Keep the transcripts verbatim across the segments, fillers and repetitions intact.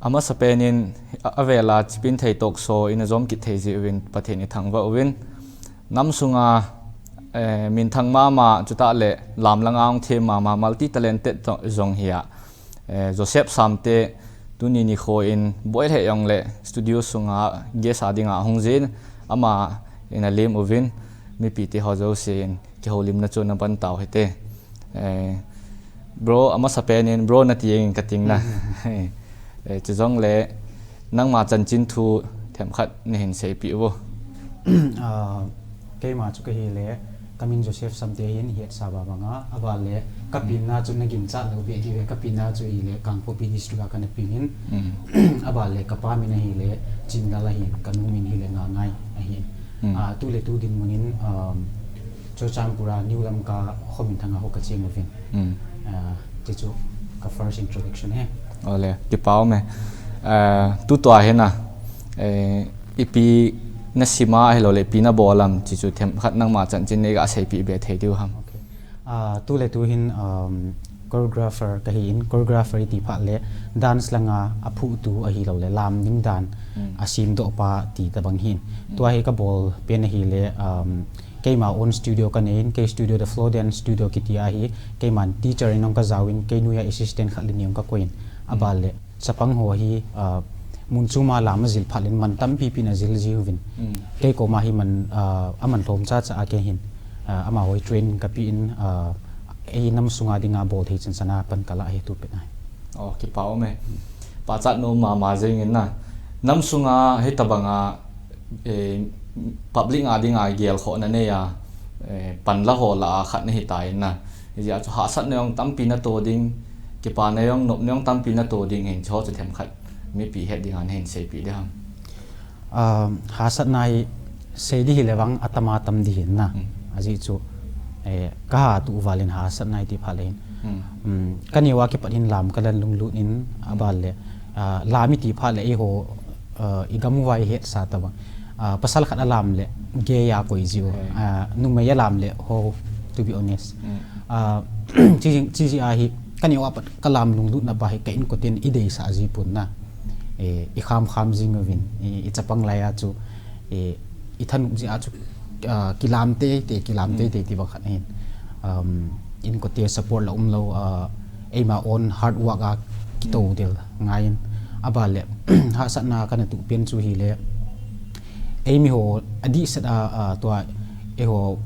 Amasapen in a, avela Chipinthei talk show in ajom kit thei jeh uvin Pathen ithangvah uvin. Nam sunga, eh, minthang mama chutah le lam langa hung them mama multi talented to, jong hi a, eh, Joseph Samte tuni nikho in boi lheh jongle studio sunga guest a dinga hung jin ama in alem uvin mipite ho jousen kihoulimna chu napan tau hite. Eh, bro, amasapen in bro nati jeng in kating na. Eh, chujongle nangma chanchin thu themkhat nahin seipeh uvo. Ah, keima chu kahile, kamin Joseph Samte hin hetsa ba banga, aban le kapenna chu naginchat lou beh diuve, kapenna chu hile Kangpokpi district a kana peng in, aban le kapa min ahile Chindal ahin, kanu min hile Ngangai ahin. Ah, tu le tu dinmun in, um, Churachandpur a New Lamka Khominthang a ho kacheng uvin. Ah, ti chu ka first introduction ahi. Ole, kipa um e. Ah, tutua hin a, eh, ipi nasima ahilou le ipi nabol am ti chu themkhat nangma chanchin neiga seipeh be thei diu ham? Okay. Ah, tu le tu hin, um, choreographer kahin, choreographer iti phat le dance langa aphuhtu ahilou le lam ding dan asemdoh pa ti tabang hin. Tua hi kabol pen ahile, um, keima own studio kanei in, kei studio The Flow Dance Studio kiti ahi, keiman teacher in jong kajaovin, kei noiya assistant khat le ni jong kakoi in, aban le chapang ho hi, ah, mun chom a lam ajil phat le man tampi pi in ajil jiuvin. Kei koma hi man, ah, aman lhom chacha a kei hin, ah, amaho hi train kapeh in, ah, ei nam sunga dinga bol thei chan chan a pan kalah hi tu pet ahi. Oh, kipa um e. Pachat nom mama jeng in na. Nam sunga hitabanga, eh, public a dinga gelkhohna neiya, eh, panla ho lah a khat nahi tan na. Hijeh a chu hahsatna jong tampi nato ding, kipana jong, nopna jong tampi nato ding hin, chuho chu themkhat mipi het dinga nahin seipeh ding ham? Ah, hahsatna hi sei ding hile vang atama tam ding hin na. Ajeh chu, eh, kaha tu val in hahsatna iti phat le hin. Um, kaneo a kipat hin lam kalan lunglut in aban le, ah, lam iti phat le eiho, ah, igam uva ihetsa tabang. Ah, pasal khat alam le gay a koi jiu. Ah, numei alam le ho, to be honest. Ah, chi, chi jeh a hi, kaneo a pat kalam lunglutna pa hi ka inkoten ideisah ji pon na. Eh, ikham kham jing uvin, i, ichapang lai a chu, eh, ithanop jeh a chu, ah, kilam teitei, kilam teitei ti bang khat ahin. Um, inkote support la umlou, ah, eima own hard work a kitou del ngai in. Aban le, hahsatna kana tup pen chu hile, eimi ho adehset a, ah, tua eiho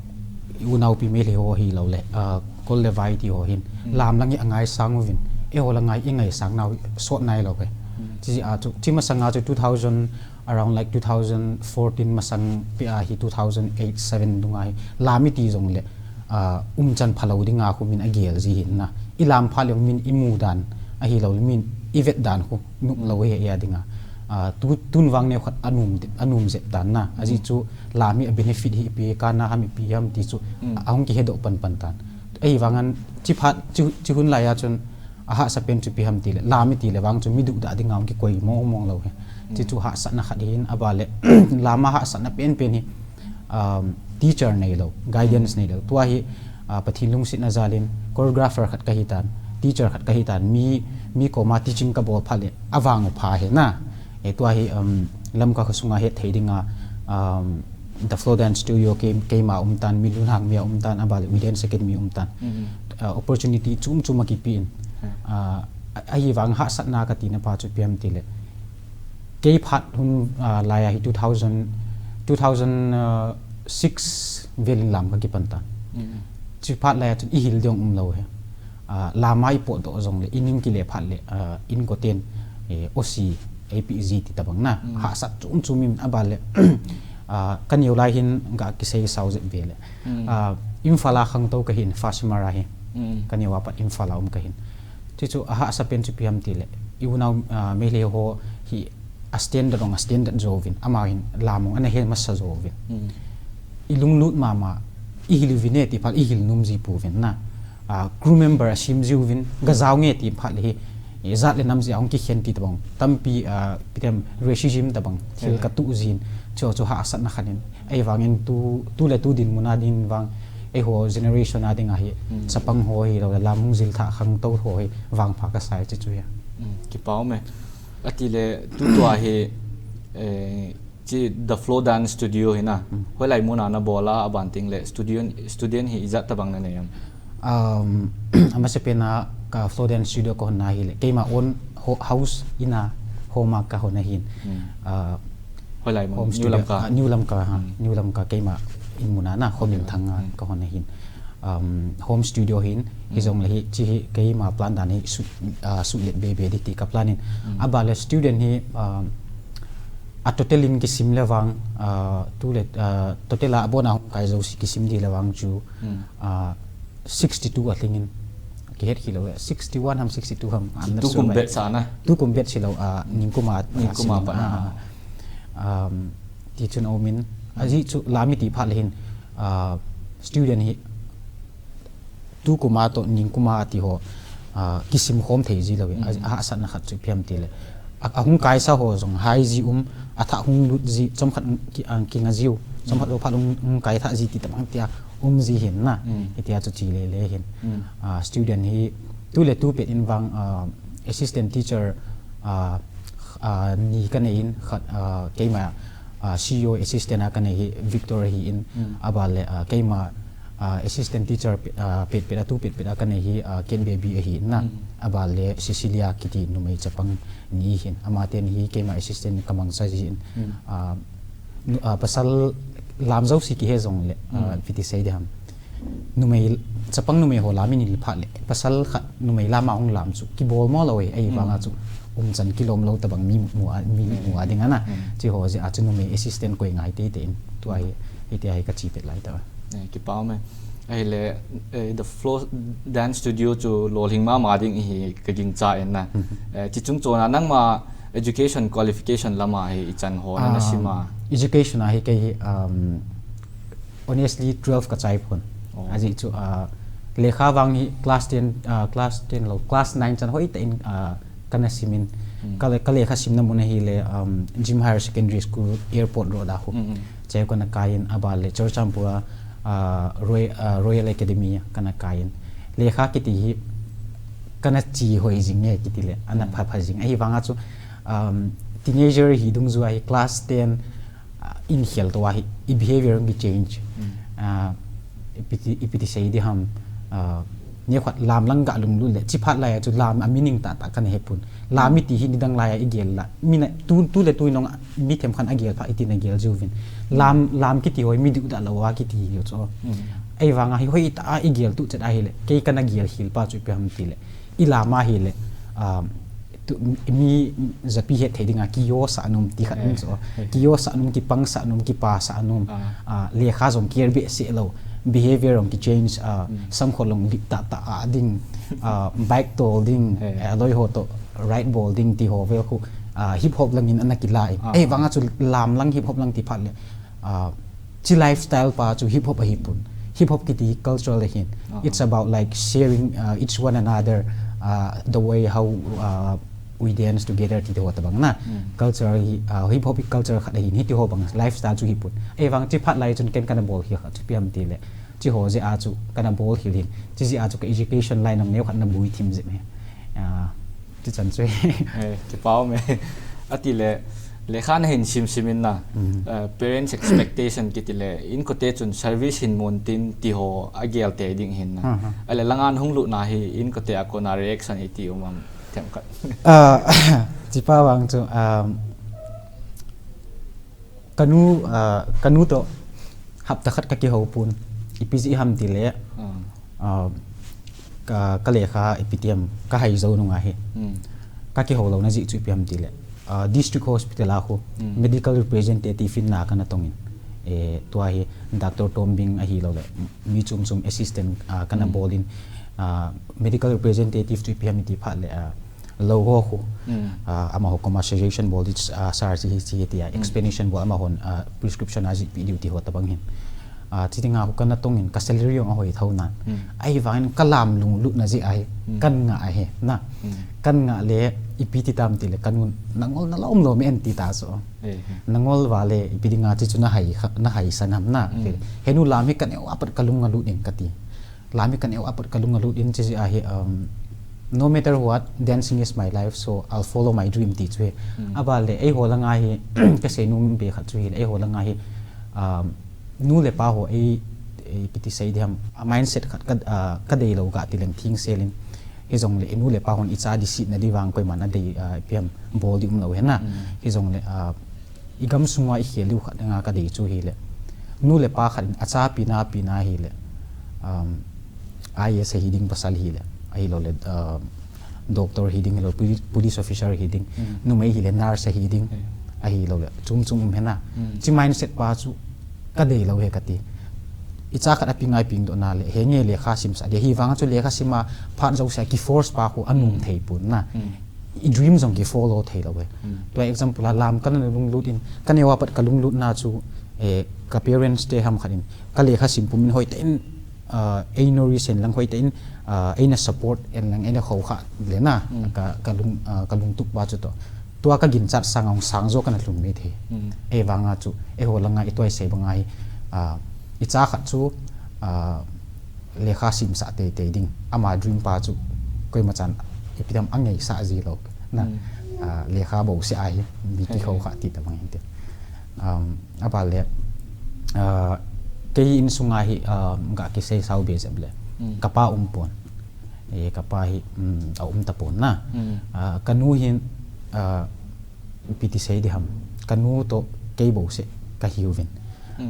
unaopi Meitei ho hilou le, ah, kol le vai ti ho hin lam lang hi angaisang uvin, eiho lang ngai ingaisang nau sot nailou e. Chi jeh a chu, chi masanga chu two thousand, around like two thousand fourteen masang peh a hi two thousand eight seven dunga hi lam iti jongle, ah, umchan phalou dinga khu min agel ji hin na. Ilam phat le min imu dan ahilou le min ivet dan khu nop lou hi a dinga. Ah, tu, tun vang neokhat anom, anom jep tan na. Ajeh chu lam hi a benefit hi ipi kana ham ipi ham ti chu ahung kihedoh pan pan tan. Ahivangin chi phat, chi, chi hun lai a chun ahahsa pen chu ipi ham tile, lam iti le vang chu mi duhdah dinga hung kikoi mong mong lou hi. Chi chu hahsatna khat hin, aban le lam a hahsatna pen pen hi, um, teacher neilou, guidance neilou. Tua hi, ah, Pathen lungsetna jal in choreographer khat kahi tan, teacher khat kahi tan, mi, mi koma teaching kabol phat le avang u pha hi na. Eh, tua hi, um, Lamka kho sunga het thei dinga, um, The Flow Dance Studio kei, keima um tan, Minlun Hangmi a um tan, aban le Widen Second mi um tan. Ah, opportunity chom chom akipe in. Ah, a, ahivang hahsatna katina pa chu ipi ham tile, kei phat hun, ah, lai a hi two thousand, two thousand six vel in lam kakipan tan. Chi phat lai a chun ihil ding umlou hi. Ah, lam a ipotdoh jongle, inin kile phat le, ah, inkoten, eh, O C, A P G ti tabang na. Hahsat chom chom in aban le, ah, kaneo lai hin ga kisei sao jep ve le. Ah, Imphal a khangtou kahin, first Mara hi. Kaneo a pat Imphal a um kahin. Chi chu ahahsa pen chu ipi ham tile, i unau, ah, Meitei ho hi a standard ong a standard jouvin, ama hin lam ong ana he masa jouvin. I lunglut mama, ihil uvin e ti phat, ihil nom ji pouvin na. Ah, crew member asem jiuvin, ga jao nge ti phat le hi, ijat le nam jeh a hung kikhen ti tabang, tampi, ah, ipi tem racism tabang, thil katuh jin, chu chu hahsatna khat in. Ahivangin tu, tu le tu dinmun a ding vang, eiho generation a dinga hi, chapang ho hilou le, lam hung jil thah khangtou ho hi, vangpha kasai chi chu hi. Kipa um e. Atile tutua hi eh, chi The Flow Dance Studio hi na. Hoilai muna na bola aban ting le student student hi ijat tabang na nei am? Um, amasa pena ka Flow Dance Studio ko na hi le. Keima own ho, house ina home a ka hona hin. Uh, Hoilai mun home New studio, Lamka. Uh, New Lamka ha. New Lamka keima in muna na home in thang a ka hona hin. Um, home studio hin hijong le hi chi hi keima plan dan hi su uh, su let be be di ti ka plan in. Aba le student hi um, a total in kisim le vang uh, tu le uh, total a abona hung kai jo si kisim di le vang chu uh, sixty-two a tlingin kihet hi lo le sixty-one ham sixty-two ham I'm not Tu sure kum but bet sa na. Tu kum bet si lo uh, ningkuma Ningkuma pa na. Ah, um, ti chun omin aji chu lami ti phat le hin uh, student hi tu kuma to ning kuma ti ho uh, kisim khom thei ji lo a ha sat na khat chu phiam ti le a a hung kai sa ho jong hai ji um a tha hung lut ji chom khat ki ang ki nga jiu chom khat lo phat hung hung kai tha ji ti tam ang tia um ji hin na itia chu chi le le hin uh, student hi tu le tu pet in vang uh, assistant teacher uh, uh, ni ka nei in khat uh, keima uh, C E O assistant a ka nei hi Victor hi in aba le uh, keima uh, assistant teacher uh, pet pet a tu pet pet a ka nei hi uh, Ken Baby a hi na aba le Cecilia kiti numei chapang ni hin ama ten hi keima assistant ka mang sa ji in uh, nu- uh, pasal lam zo si ki he jong le uh, piti sei de ham numei chapang numei ho lam in phat le pasal khat numei lam a hung lam chu ki bol mo lo e ei vanga chu um chan ki lom lo ta bang mi mu a mi mu a ding ana chi ho je a chu numei assistant koi ngai te te in tu ai hi te ai ka chi pet lai ta Eh, Kipa me. Ahile eh, The Flow Dance Studio chu lolhing mama ding hi ka ging cha en na. Eh, chi chung chona nangma education qualification lama hi i chan ho na na sima. Education a hi kei hi um, honestly twelve ka chai phun aji chu uh, lekha vang hi class ten uh, class ten lo class nine chan hoi ta in uh, kana simin ka le ka lekha simna mun hi le um, Jim Higher Secondary School airport road a khu che kana kai in aba le Churachandpur a uh, Royal, uh, Royal Academy a kana kai in lekha kiti hi kana chi hoi jing nge kiti le ana pha pha jing ahi vanga chu um, teenager hi dungju a hi class ten uh, in khel to a hi i behavior ngi change uh, ipiti ipiti sei di ham uh, ne khat lam lang ga lung lu le chi phat lai chu lam a meaning ta ta kan he pun lam iti hi ni dang lai i gel la mi na tu tu le tu nong mi them khan a gel pha iti na gel ju vin lam lam kiti hoi mi du da lo wa kiti yo cho ei vanga hi hoi ta i gel tu chet a hi le kei kana gel hil pa chu pe ham ti le i lam a hi le um, tu, mi zapi het thei dinga kiyo sa num ti khat num so kiyo sa num kipang sa num kipa sa num uh, lekha jong kier be se lo behavior jong ki change uh, sang kho long dik ta ta a ding uh, bike tol ding uh, loi ho to ride bol ding ti ho vel khu uh, hip hop langin ana kilai ei vanga chu lam lang hip hop lang ti phat le uh, chi lifestyle pa chu hip hop ahi pun hip hop kiti cultural ahin it's about like sharing uh, each one another uh, the way how uh, we dance together ti ho tabang na culture hi uh, hip hop hi culture khat ahin hiti ho bang lifestyle chu hi pun ei vang chi phat lai chun ken kana bol hi khat chu piam ti le chi ho je a chu kana bol hi hin chi je a chu ka education line ang neu khat na bui thim je me uh, ti chan chu Eh, Kipa me. Atile lekha na hin sim sim in na. Eh, parents expectation kiti le in kote chun service hin mun tin ti ho a gel te ding hin na. Ale langan hung lu na hi in kote a kona reaction iti um am them khat. Ah, chi pa vang chu um, kanu uh, kanu to hapta khat ka kiho pun ipi ji ham ti le uh, ka ka lekha ipi tiam ka hai zo nunga hi ka kiho lo na ji chu ipi ham ti le uh, district hospital a khu medical representative in na kana tongin e tua hi doctor Tombing ahi lo le mi chum chum assistant uh, kana bolin uh, medical representative chu ipi ham ti phat le uh, lo ho khu uh, ama ho commercialization bol di uh, sar si hi si ti uh, explanation bol ama hon uh, prescription a ji pi di ti ho tabang hin uh, chi dinga khu kana tongin ka salary ong a hoi thau nan ai vangin ka lam lung lu na ji ai kan nga ai na kan nga le ipi ti tam ti le kan nangol na lom lom en ti ta so nangol va le ipi dinga chi chu na hai na hai sanam na henu lam hi kan eu apat ka lung a lu ding ka ti lam hi kan eu apat ka lung a lu din chi ji a hi um, No matter what, dancing is my life, so I'll follow my dream ti chu hi. Abale, eiho langa hi, kasei nom be khat chu hi, eiho langa hi, um, nu le pa ho ei, ei piti sei diham, a mindset khat ka, ah, kadei lou ga ti leng thing selin. Hijongle, i nu le pa hon i cha di sit na di vang koiman adei, ah, ipi ham bol di um lou hena. Hijongle, ah, i gam sunga i khel diu khat nga kadei chu hile. Nu le pa khat in a cha pina pina hile. Um, I A S hi ding pasal hile. Ahilou le, um, doctor hi ding, hilou poli-, police officer hi ding. Numei hile nurse hi ding. Ahilou le. Chum chum um hena. Chi mindset pa chu kadei lou he kati. I cha khat a pi ngai ping do na le. He nge lekha sim sa. De hi vang chu lekha sima phat jo sa ki force pa khu anum thei pun na. I dream jong ki follow thei lou he. Tua example a lam kana lunglut in, kaneo a pat ka lunglut na chu, eh, ka parents te ham khat in, ka lekha sim pum in hoi te in, ah, ei nori sen lang hoi te in, ah, eina support en lang, eina khou kha le na, ka, ka lung, ah, ka lungtup ba chu to. Tua ka ginchat sang ong sang jo kana lhung me thei. Ei vanga chu, eiho langa i tuai sei banga hi, ah, i cha khat chu, ah, lekha simsa teitei ding. Ama dream pa chu koima chan ipi dam angeisa ji lou. Na, ah, lekha bou se ahi, mi ki khou kha ti ta bang hinte. Um, abale, ah, kei insunga hi, ah, ga kisei sau be jep le. Kapa um pon. E, kapa hi, um, a um ta pon na. Ah, kanu hin, ah, piti sei diham. Kanu to kei bou se kahiuvin.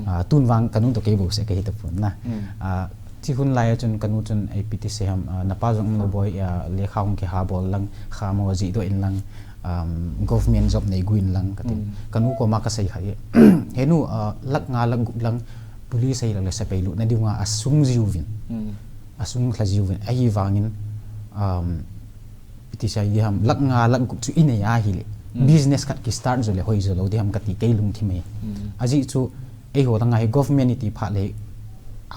Ah, tun vang kanu to kei bou se kahi ta pon na. Ah, chi hun lai a chun kanu chun ei piti sei ham, ah, napa jong um lou boi, ah, lekha hung kiha bol lang, kha mo ji do in lang, um, government job nei gu in lang kati. Kanu koma kasei kha e. Henu, ah, lak nga lak gup lang police ahilou le sepai lutna diu nga asung jiuvin. Asung lha jiuvin. Ahi vangin, um, piti sei diham, lak nga lak gup chu i nei ahile. Business khat ki start jo le hoi jo lou diham kati kei lungthim e. Ajeh chu, eiho langa hi government iti phat le,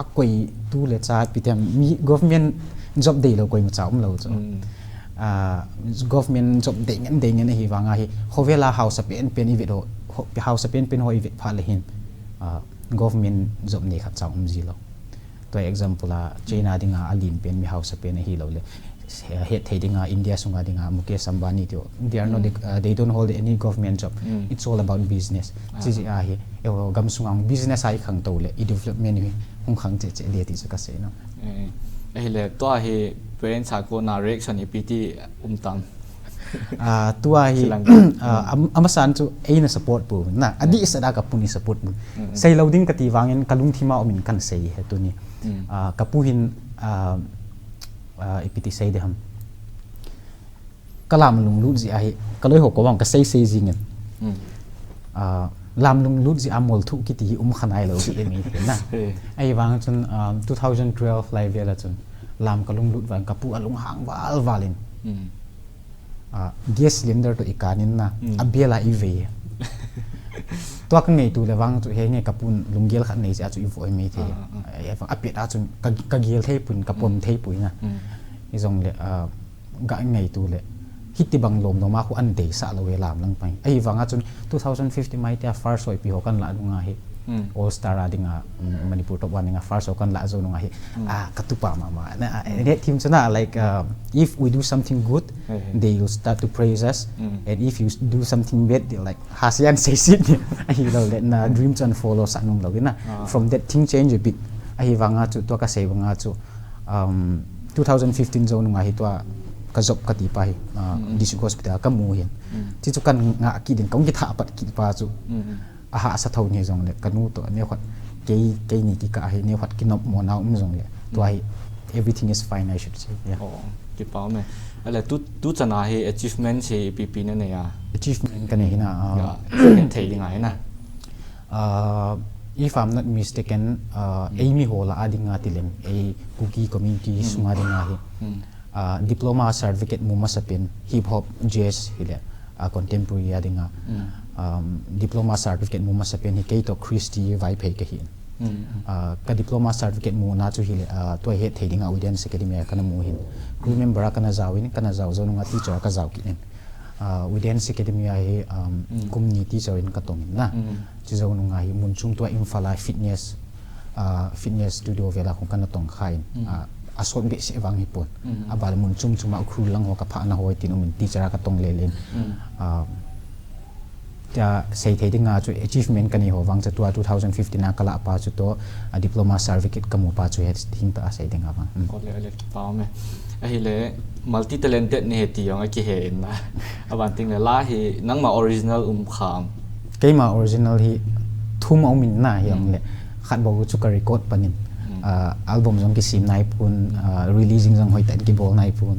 a koi tu le cha ipi dam, mi government job dei lou koima cha um lou chu. Ah, government job dei ngen, dei ngen ahi vanga hi, khovel a hausa pen pen i vet ho, ho, hausa pen pen ho i vet phat le hin, ah, government job nei khat cha um ji lou. Tua example a, China dinga, a lin pen mi hausa pen ahilou le. He, het thei dinga, India sunga dinga, Mukesh Ambani tio. They are not, uh, they don't hold any government job. It's all about business. Chi ji ahi, eiho gam sunga business a i khangtou le, i development hi hung khang che che le ti chu kasei nom. Eh, ahile, tua hi parents a kona reaction ipi ti um tam. Ah, tua hi, ah, am-, amasan chu eina support pu na, adih sah a kapun i support pu. Sei lou ding kati vangin ka lungthim a um in kan sei he tuni. Ah, kapu hin, ah, ah, ipi ti sei diham. Ka lam lunglut ji ahi, ka loi ho ko vang ka sei sei jingin. Ah, lam lunglut ji a mol thu kiti hi um kha nai lou ti e mi na. Ahi vang chun, ah, two thousand twelve lai vel a chun lam ka lunglut vang kapu alunghang val val in. Ah, gas cylinder to i kan in na, a bel a i vei. Tua ka ngeitu le vang chu he nge kapun lunggel khat nei jeh a chu i voi mai thei. Ah, ah, ah. Eh, a pet a chun ka, ka gel thei pun, ka pom thei pui na. Hijongle, ah, ga ngeitu le. Hiti bang lom lom a khu an deisah lou e lam lang pai. Ahi vang a chun two thousand fifteen mai te a first hoi pi ho kan la nunga hi. All Star a dinga, um, Manipur top one dinga first ho kan la jou nunga hi. Ah, ka tupa mama. Na, ah, eh, thim chana, like, uh, if we do something good, they will start to praise us. And if you s-, do something bad, they like, hasian sei sit ni. Ahilou le, na dream chun follow sa nung lou na. From that thing change a bit. Ahi vang a chu, tua ka sei vang a chu. Um, two thousand fifteen jou nunga hi tua ka job kati pa hi. Uh, District Hospital ka mu hin. Chi chu kan nga ki din, kong ki tha pat ki pa chu. Aha sa thou ni jongle, kanu to, neo khat, kei, kei ni kikah hi, neo khat kinop mo na um jongle. Tua hi, everything is fine, I should say. Yeah. Oh, kipa me. Ale, tu, tu chana hi achievement hi ipi ipi na nei a? Achievement ka nei hina, ah. Ya, thei dinga hina. Ah, if I'm not mistaken, ah, ei mi ho la a dinga tilem, ei Kuki community sunga dinga hi. Ah, diploma certificate mu masa pen hip hop, jazz hile, ah, contemporary a dinga. Um, diploma certificate mu masa pen hi kei to Christy Vaiphei ka hi. Ah, ka diploma certificate mu na chu hile, ah, tua het thei dinga Widens Academy a kana mu hin. Crew member a kana jao in, kana jao jou nunga teacher a ka jao kit in. Ah, Widens Academy a hi, um, kum ni teacher in ka tong in na. Chi jou nunga hi mun chung tua Imphal a fitness, ah, fitness studio vela khong kana tong kha in. Ah, asot behseh vang hipon. Abal mun chom chom a Ukhrul lang ho kaphah na ho tin umin teacher a katong lele in. Tia seithei dinga chu achievement kanei ho vang chu tua two thousand fifteen a kalah pa chu toh a diploma certificate kamu pa chu hi thingtah a sei dinga vang. Ole, ole, kipah e. Ahile multi talented nahi ti jong akihe in na. Aban teng le la hi nangma original um kham. Keima original hi thum a um in na hijongle. Khat bou chu ka record panin. Album jong kisem naipon, releasing jong hoitah in kibol naipon.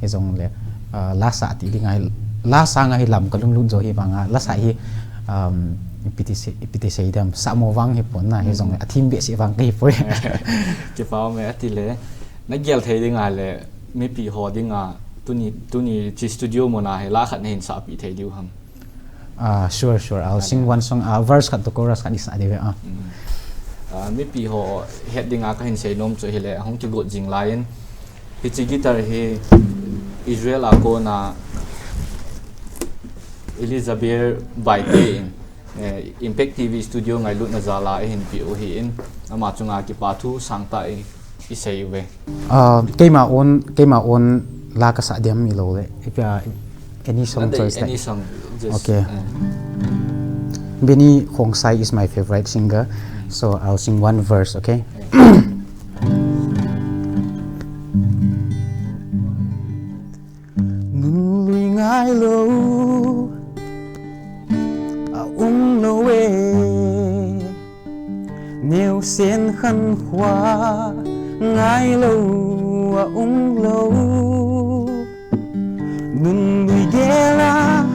Hijongle la sah ti dinga hi, la sanga hi lam kalunglut jo hi vanga, la sah hi ipi ti sei dem, sahmo vang hipon na, hijongle athem behseh vang kahi poi. Kipah e, atile nagel thei dinga le mipi ho dinga tuni, tuni chi studio muna hi la khat nahin sahpi thei diu ham? Ah, sure, sure. I'll sing one song. Ah, verse khat to chorus khat isah diu ve. Ah. Mipi ho het dinga kahin sei nom chu hile, ahung kigot jing laiyin. Hiche guitar hi Israel a kona Elizabeth Baite in, Impact T V studio ngailutna jal a eihin peh u ahin, ama chunga kipa thu sangtah in isei uve. Keima own, keima own la kasah diam ilou le, ipi a, any song choice, any song. Okay. Benny Khongsai is my favorite singer, so I'll sing one verse, okay? Nunlui ngailou aum lou e, neosen khankhuwa ngailou aum lou. Nunlui gel a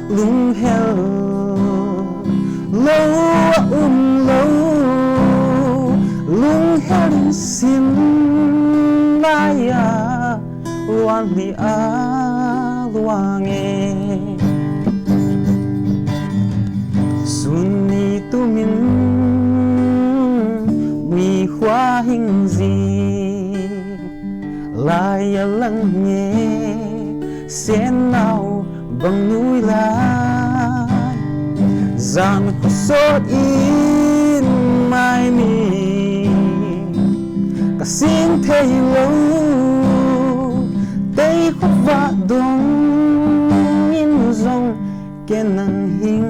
lunghel lou aum lou, lunghel in sin laiya, vanli a luang e. Sun ni tumin mi khua hing ji, laiya lang nge sen nau bang nui lai. Jan khosot in mai mi kasing thei lou, tei khovah dong in jong ken nang hing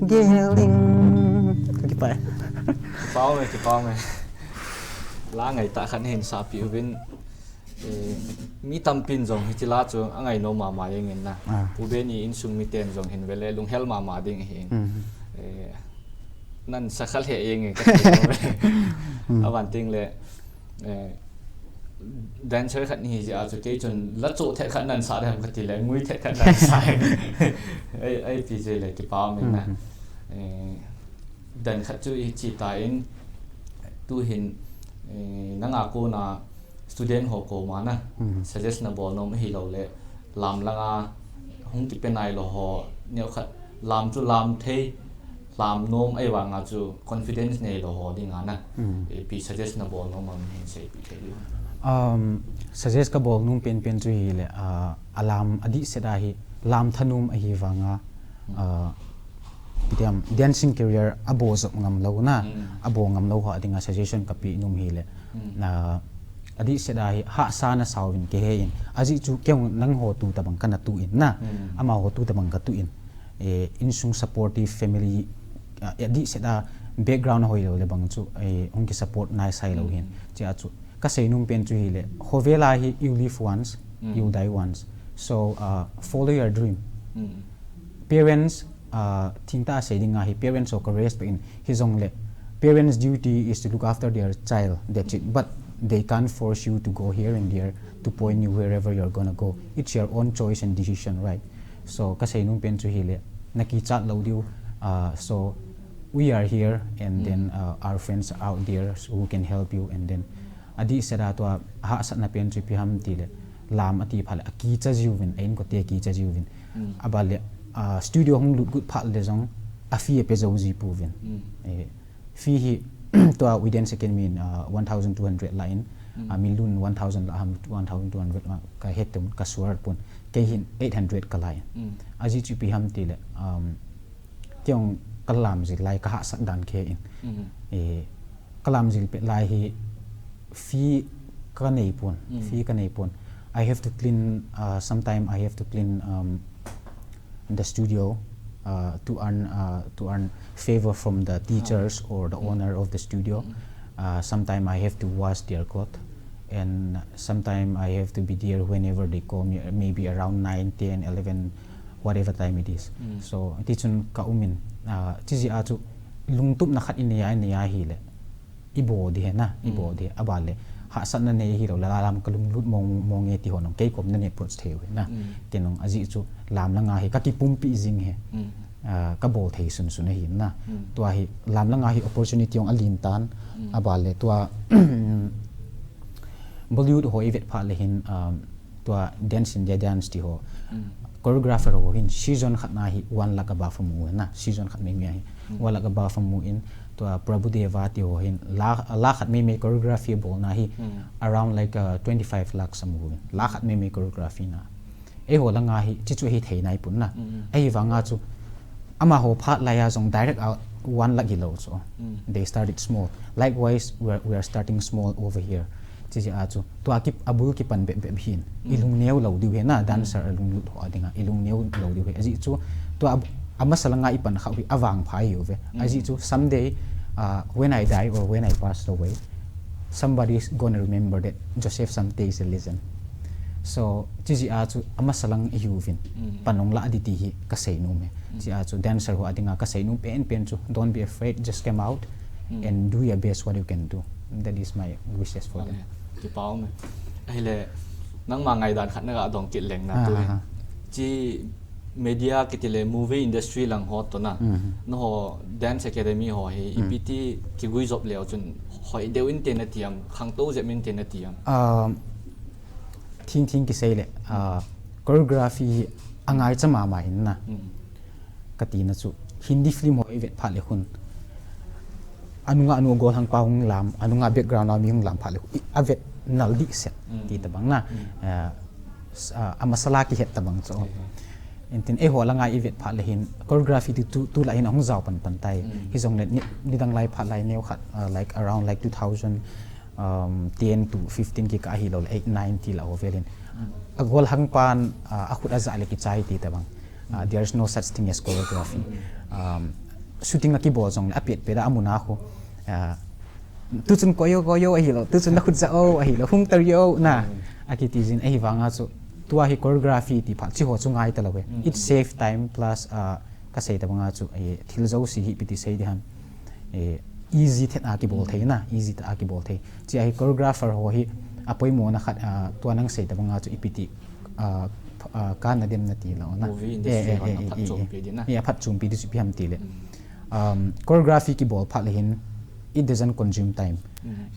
gel ing. Kakipah e. Kipah e, kipah e. La ngaitah khat nahin sahpi uvin. Mi tampin jong hiche la chu angai nom mama jeng in na. Pu Benny insung miten jong hin vele lunghel mama ding ahin. Nan sa kha lheh jeng e kati nom e. Aban teng le dancer khat nahi jeh a chu kei chun la choh thet khat nan sa dem kati le, ngui thet khat nan sa. Ai, ai ti jeh le kipah e na. Dan khat chu hiche tan, tuhin nanga kona student ho koma na suggest nabol nom ahilou le, lam langa hung kipe nailou ho, neokhat lam chu lam thei, lam nom ahivanga chu confidence neilou ho dinga na, ipi suggest nabol nom am, hin seipeh thei diu? Suggest kabol nom penpen chu hile, alam adih set a hi lam thanom ahivanga, ipi ti ham, dancing career abol jop ngam lou na, abol ngam lou ho dinga suggestion kapeh nom hile, adih set a hi hahsa nasa uvin kahe in, ajeh chu kei nangho tu tabang kana tu in na, amaho tu tabang katu in, insung supportive family, adih set a background ahoilou le bang chu hung kisupport naisai lou hin, chea chu kasei nom pen chu hile, khovel a hi you live once, you die once, so follow your dream. Parents, thingtah a sei dinga hi parents ho ka respect in, hijongle parents' duty is to look after their child, that's it, but they can't force you to go here and there, to point you wherever you're gonna go. It's your own choice and decision, right? So kasei nom pen chu hile, nakichat lou diu, so we are here, and then our friends are out there who can help you, and then adih set a tua hahsatna pen chu ipi ham tile, lam ati phat le akicha jiuvin, a inkote akicha jiuvin, aban le studio hung lut got phat le jong a fee ape jou ji pouvin. Fee hi tua Widen Second min one thousand two hundred la in, Minlun one thousand la ham, one thousand two hundred la, kahet pon, ka sure pon, kei hin eight hundred kala in. Ajeh chu ipi ham tile, kei jong kalam jil lai, kahahsat dan kahe in, kalam jil pet lai hi fee ka nei pon, fee ka nei pon. I have to clean, uh, sometime I have to clean, um, the studio, uh, to earn, uh, to earn favor from the teachers or the owner of the studio. Uh, sometime I have to wash their cloth, and sometime I have to be there whenever they call me, maybe around nine, ten, eleven, whatever time it is. So, ti chun ka um in, uh, chi jeh a chu lungtup na khat i nei a, i nei a hile. I bol di he na, i bol di he, a bal le. Hahsatna nei hilou le, la lam ka lunglut mong, mong e ti ho nong, kei kom na nei approach thei u he na. Ti nong, ajeh chu lam langa hi ka kipumpi jing he. Ah, ka bol thei sunsun ahi na. Tua hi, lam langa hi opportunity jong alen tan, a bal le, tua, Bollywood ho i vet phat le hin, um, tua Dance India Dance ti ho. Choreographer ho hin season khat na hi one lakh above amu na, season khat mai mai hi. One lakh above amu in, tua Prabhu Deva ti ho hin la, la khat mai mai choreography bol na hi around like, uh, twenty-five lakhs amu in. La khat mai mai choreography na. Eiho langa hi, chi chu hi thei nai pon na. Ahivanga chu, amaho phat lai a jong direct a one lakh hilou chu. They started small. Likewise, we are, we are starting small over here. Chi jeh a chu, tua ki, abul kipan bep bep hin. I lungneo lou diu he na, dancer a lunglut ho a dinga. I lungneo lou diu he. Ajeh chu, tua a, amasa langa i pan kha u hi avangpha ahi uve. Ajeh chu, someday, uh, when I die or when I pass away, somebody is gonna remember that Joseph Samte is a legend. So, chi jeh a chu amasa lang i hiuvin. Pan nong la di ti hi ka seinom e. Chi a chu dancer ho a dinga ka seinom pen pen chu, don't be afraid, just come out and do your best what you can do. That is my wishes for them. Kipa um e. Ahile, nangma ngaidan khat na ga dong kit leng na tu. Chi media kiti le movie industry lang ho to na. Naho dance academy ho hi, ipi ti kigui jop leu chun hoi deu inte nati am, khangtou jep inte nati am. Um, thing thing kisei le, uh, choreography hi angai cha mama in na. Kati na chu Hindi film ho i vet phat le hun. Anunga anu golhang pa hung lam, anunga background a mi hung lam phat le hun. I, a vet nal di set ti tabang na. Uh, s-, ah, a masala kihet tabang chu. Intin eiho langa i vet phat le hin choreography ti tu, tu la hin ahung jao pan pan tai. Hijongle ni, nidang lai phat lai neo khat, ah, like around like two thousand, um, ten to fifteen kikah ahilou le eight, nine ti la ho vel in. A golhang pan, ah, a khut a ja le kichai ti tabang. Ah, there's no such thing as choreography. Um, shooting a kibol jongle a pet pet a amun a khu. Ah, tu chun koi o, koi o ahilou, tu chun na khut ja o ahilou, hung tari o na. Akiti jin ahivanga chu, tua hi choreography ti phat, chi ho chu ngai talou e. It save time plus, ah, ka sei tabanga chu, eh, thil jouse hi ipi ti sei di ham. Eh, easy thet a kibol thei na, easy thet a kibol thei. Chi a hi choreographer ho hi, a poimo na khat, ah, tua nang sei tabanga chu ipi ti, ah, ph-, ah, ka na dem nati lou na. Movie industry ho a phatchompi di na. Eh, a phatchompi di chu ipi ham ti le. Um, choreography kibol phat le hin, it doesn't consume time.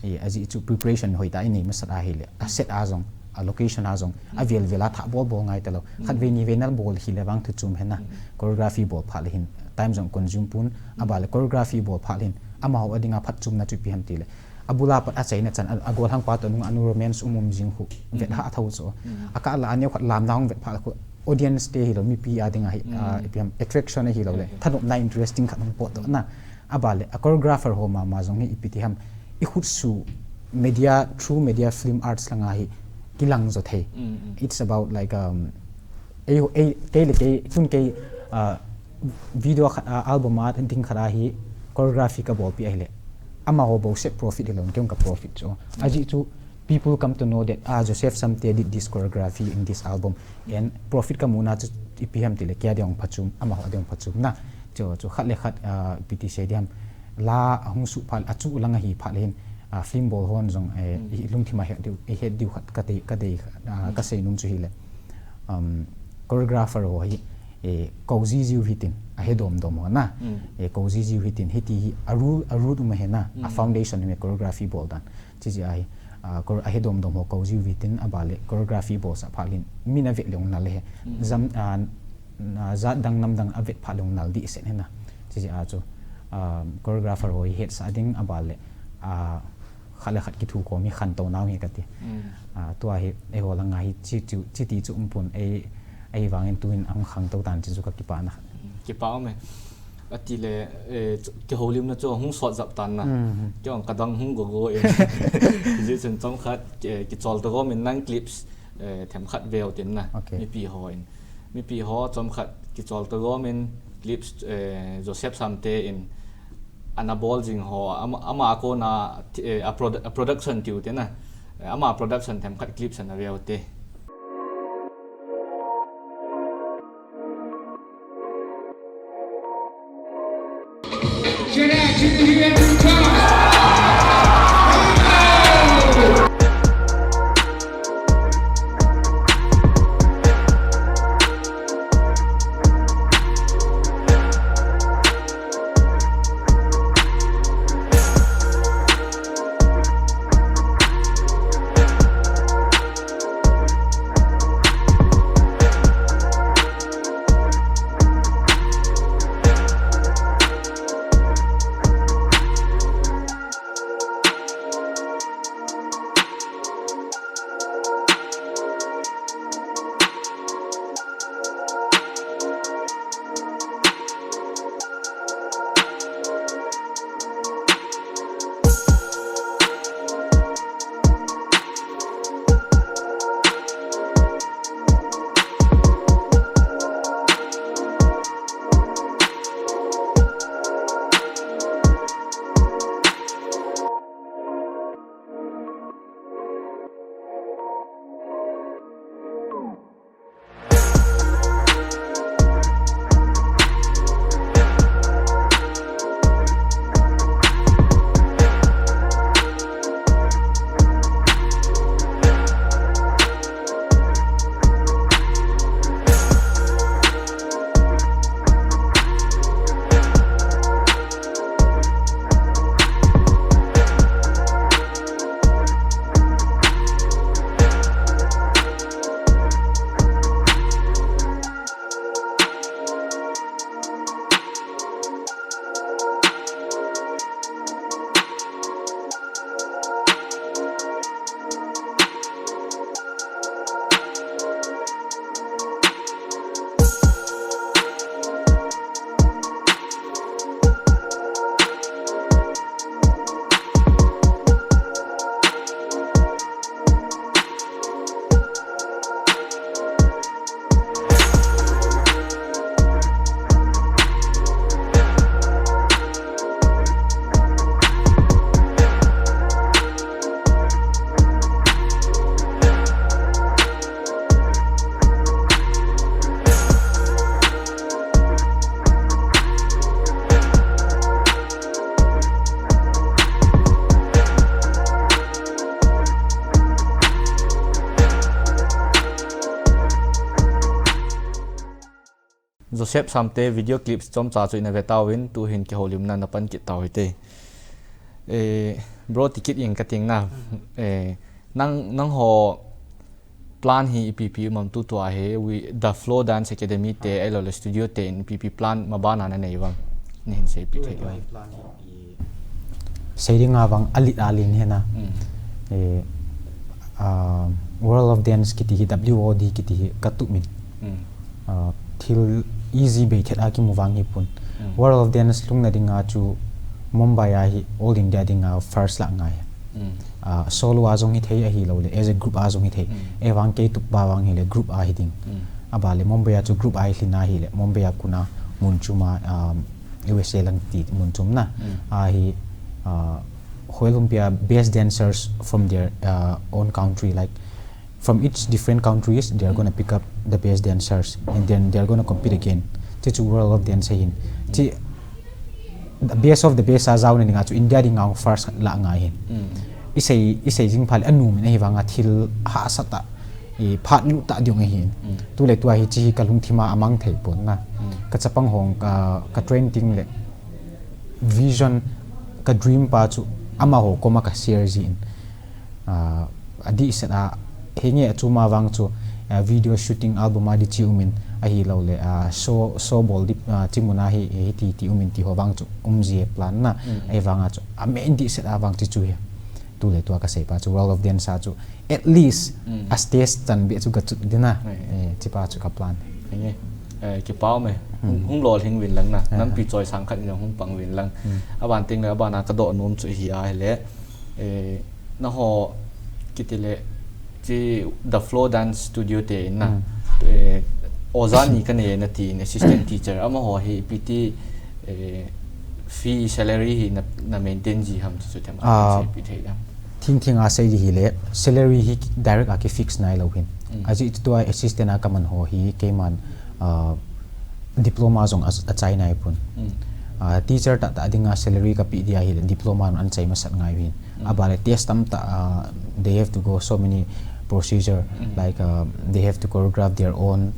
Eh, ajeh chu preparation hoi ta i nei masat ahile, a set a jong, a location a jong, a vel vel a thah bol bol ngai talou. Khat vei ni vei na bol hile vang thu chom he na. Choreography bol phat le hin, time jong consume pon, a bal le choreography bol phat le hin, amaho a dinga phatchomna chu ipi ham ti le. A bul a pat a chaina chan, a, a golhang pa to nung anu romance um um jing khu, vet ha a thou chu. A kah la a neo khat lam na hung vet phat khu, audience te hilou, mipi a dinga hi, ah, ipi ham, attraction ahilou le, thanopna interesting khat hung pot to na. A bal le, a choreographer ho mama jong hi ipi ti ham, i khut su media, through media film arts langa hi kilang jo thei. It's about like, um, ei, ei, kei le kei, tun kei, ah, video khat, ah, album a ding khat a hi choreography ka bolpi ahile. Amaho bou se profit hilou, kei jong ka profit chu. Ajeh chu, people come to know that, ah, Joseph Samte did this choreography in this album. And profit ka muna chu ipi ham ti le, kei a ding phachom, amaho a ding phachom na. Chu, chu khat le khat, ah, ipi ti sei di ham. La ahung suh phat, a chu lang ahi phat le hin, ah, film bol hon jong, eh, i lungthim a het diu, i het diu khat ka dei, ka dei, ah, ka sei nom chu hile. Um, choreographer ho hi, eh, kou jijiu hitin, a he dom dom ho na. Eh, kou jijiu hitin, hiti hi, a rule, a rule um ahi na, a foundation hi choreography bol dan. Chi jeh a hi, ah, kor-, a he dom dom ho kou jiu hitin, a bal le choreography bol sah phat le hin, min a vet le hung nal le he. Jam, ah, na, jat dang nam dang a vet phat le hung nal di set he na. Chi jeh a chu, ah, choreographer ho hi hetsah ding a bal le, ah, khat le khat kithukhom hi khantou nau hi kati. Ah, tua hi, eiho langa hi chi chu, chi ti chu um pon ei, ei vangin tuin ahung khangtou tan chi chu ka kipana. Kipa um e. Atile, eh, ch-, kihoulimna chu hung sot jap tan na. Kei jong kadang hung go go e. Hijeh chun chomkhat, eh, kichol to gom in nang clips, eh, themkhat veu tin na. Mipi ho in. Mipi ho chomkhat kichol to gom in clips, eh, Joseph Samte in ana bol jing ho, ama, ama a kona, eh, a produ-, a production tiu tin na. Eh, ama production themkhat clips ana veu te. Joseph Samte video clips chomcha chu ina ve tauvin, tuhin kihoulimna na pan kit tau hite. Eh, bro, ti kit ing ka ting na. Eh, nang, nangho plan hi ipi ipi um am tutua hi, wi, The Flow Dance Academy te, ahilou le studio te in ipi ipi plan ma bana na nei vang. Nei hin seipeh thei. Plan hi Sei dinga vang alit alin hi na. Eh, ah, World of Dance kiti hi, W O D kiti hi ka tup in. Ah, thil easy bei thet a kimu vang hi pon. World of Dance lhungna dinga chu Mumbai a hi All India dinga first lah ngai. Ah, solo a jong hi thei ahilou le, as a group a jong hi thei. Ahivang kei tup ba vang hi le group a hi ding. Aba le Mumbai a chu group a hi lhin a hi le, Mumbai a kona mun chom a, ah, U S A lang ti mun chom na. A hi, ah, hoilum pia best dancers from their, uh, own country, like, from each different countries, they are gonna pick up the best dancers, and then they are gonna compete again. Chi chu World of Dance ahin. Chi, the best of the best a jaona dinga chu India dinga first lah ngai hin. Isei, isei jing pha le anu min ahivanga thil hahsa tah, i phat lut tah ding ahin. Tule tua hi chi hi ka lungthim a amang thei pon na. Ka chapang hong ka, ka train ting le vision, ka dream pa chu amaho koma ka share jin. Ah, adih set a, henge achom a vang chu, ah, video shooting album a di chi um in ahilou le, ah, show, show bol di, ah, chi mun a hi, hiti, ti um in ti ho vang chu um ji e plan na. Ahivanga chu, a main dih set a vang chi chu hi. Tule tua ka sei pa chu World of Dance a chu at least a stage chan beh chu ka chut ding na. Eh, chi pa chu ka plan. Henge. Eh, kipa ume. Hung, hung lolhing uvin lang na. Nampi choisang khat in hung pang uvin lang. Aban teng le, abana kadoh nom chu hi ahile. Eh, naho kiti le, chi The Flow Dance Studio te in na. Eh, oja ni kanei nati in assistant teacher. Amaho hi ipi ti, eh, fee salary hi na, na maintain ji ham chu chu tem Ah, ipi thei dam. Thing thing a sei di hile, salary hi direct a ki fix nailou hin. Ajeh chu tua assistant a kaman ho hi, keiman, ah, diploma jong a, achai nai pon. Ah, teacher tah tah dinga salary kape dia hile, diploma in achai masat ngai hin. Abale test tamtah, ah, they have to go so many procedure, like, ah, they have to choreograph their own,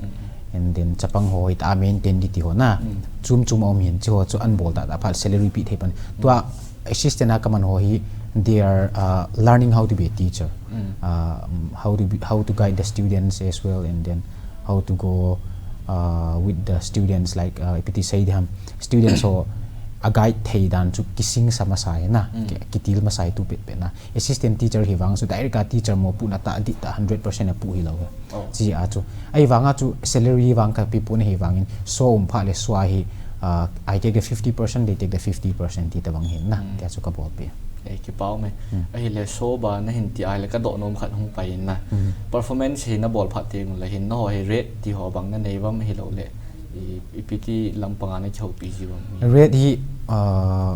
and then chapang ho hita maintain di ti ho na. Chom chom a um hin, chi ho chu anabol tah tah phat salary pe thei pan. Tua assistant a kaman ho hi, they are, uh, learning how to be a teacher, uh, um, how to be, how to guide the students as well, and then how to go, uh, with the students, like, uh, ipi ti sei di ham, students ho a guide thei dan chu kisingsa masa e na, ki, kitil masa e tu pet pet na. Assistant teacher hi vang chu direct a teacher mopohna tah dih tah hundred percent apoh hilou e. Chi a chu. Ahivanga chu salary vang kape pon ahivangin, so um phat le so a hi, ah, I take the fifty percent, they take the fifty percent ti tabang hin na. Tia chu kabol pi. Eh, kipa ume. Ahile so ba nahin ti ahile kadoh nom khat hung pai in na. Performance hi nabol phat teng le hin naho hi rate ti ho bang nanei uvam ahilou le. I, ipi ti lampang a nakihoupi ji uvam. Rate hi, ah,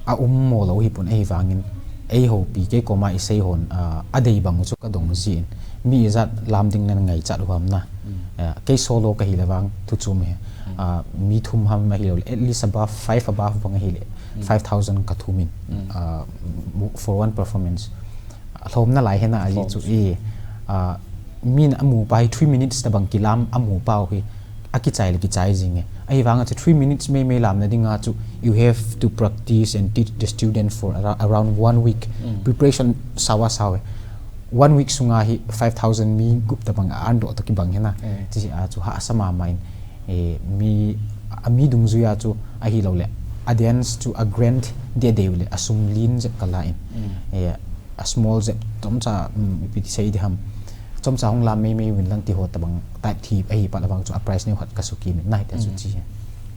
a um mo lou hi pon ahivangin, eihoupi kei koma isei hon, ah, adei bang u chu kadong jin. Mi ijat lam ding nangaichat u ham na. Ah, kei solo kahi le vang thu chom hi. Ah, mi thum ham ahilou le, at least above, five above bang ahile, five thousand kathum in. Ah, mu-, for one performance. Alhom nalai hina ajeh chu e, ah, min amu pa hi three minutes tabang kilam amu pa u hi. Akichai le kichai jing e. Ahivanga chu three minutes mei mei lamna dinga chu you have to practice and teach the student for ara-, around one week. Preparation sao a sao e. One week sunga hi five thousand mi gup tabang a andoh toh kibang hina. Chi a chu hahsa mama in, eh, mi, a mi dungjui a chu ahilou le. A dance chu a grand dia deu le a sum lin jep kala in. Eh, a small jep, chomcha, um, ipi ti sei di ham. Chomcha hung lam mei mei uvin lang ti ho tabang type thi ahi phat le vang chu a price neo khat kasukim in na hi tia chu chi.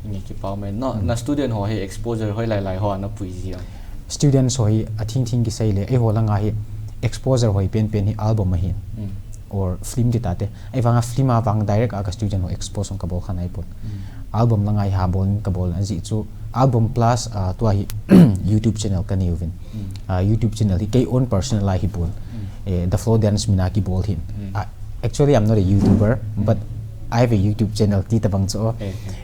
Nge kipa ume. Na, na student ho hi exposure hoilai lai ho napui ji ham? Students ho hi athing thing kisei le, eiho langa hi exposure hoi pen pen hi album ahin. Or film ti tate. Ahivanga film a vang direct a ka student ho expose hung kabol kha nai pon. Album langa hi habol in kabol ajeh chu album plus, ah, tua hi YouTube channel kanei uvin. Ah, YouTube channel hi kei own personal a hi pon. Eh, The Flow Dance mina kibol hin. Ah, actually, I'm not a YouTuber, but I have a YouTube channel ti tabang chu.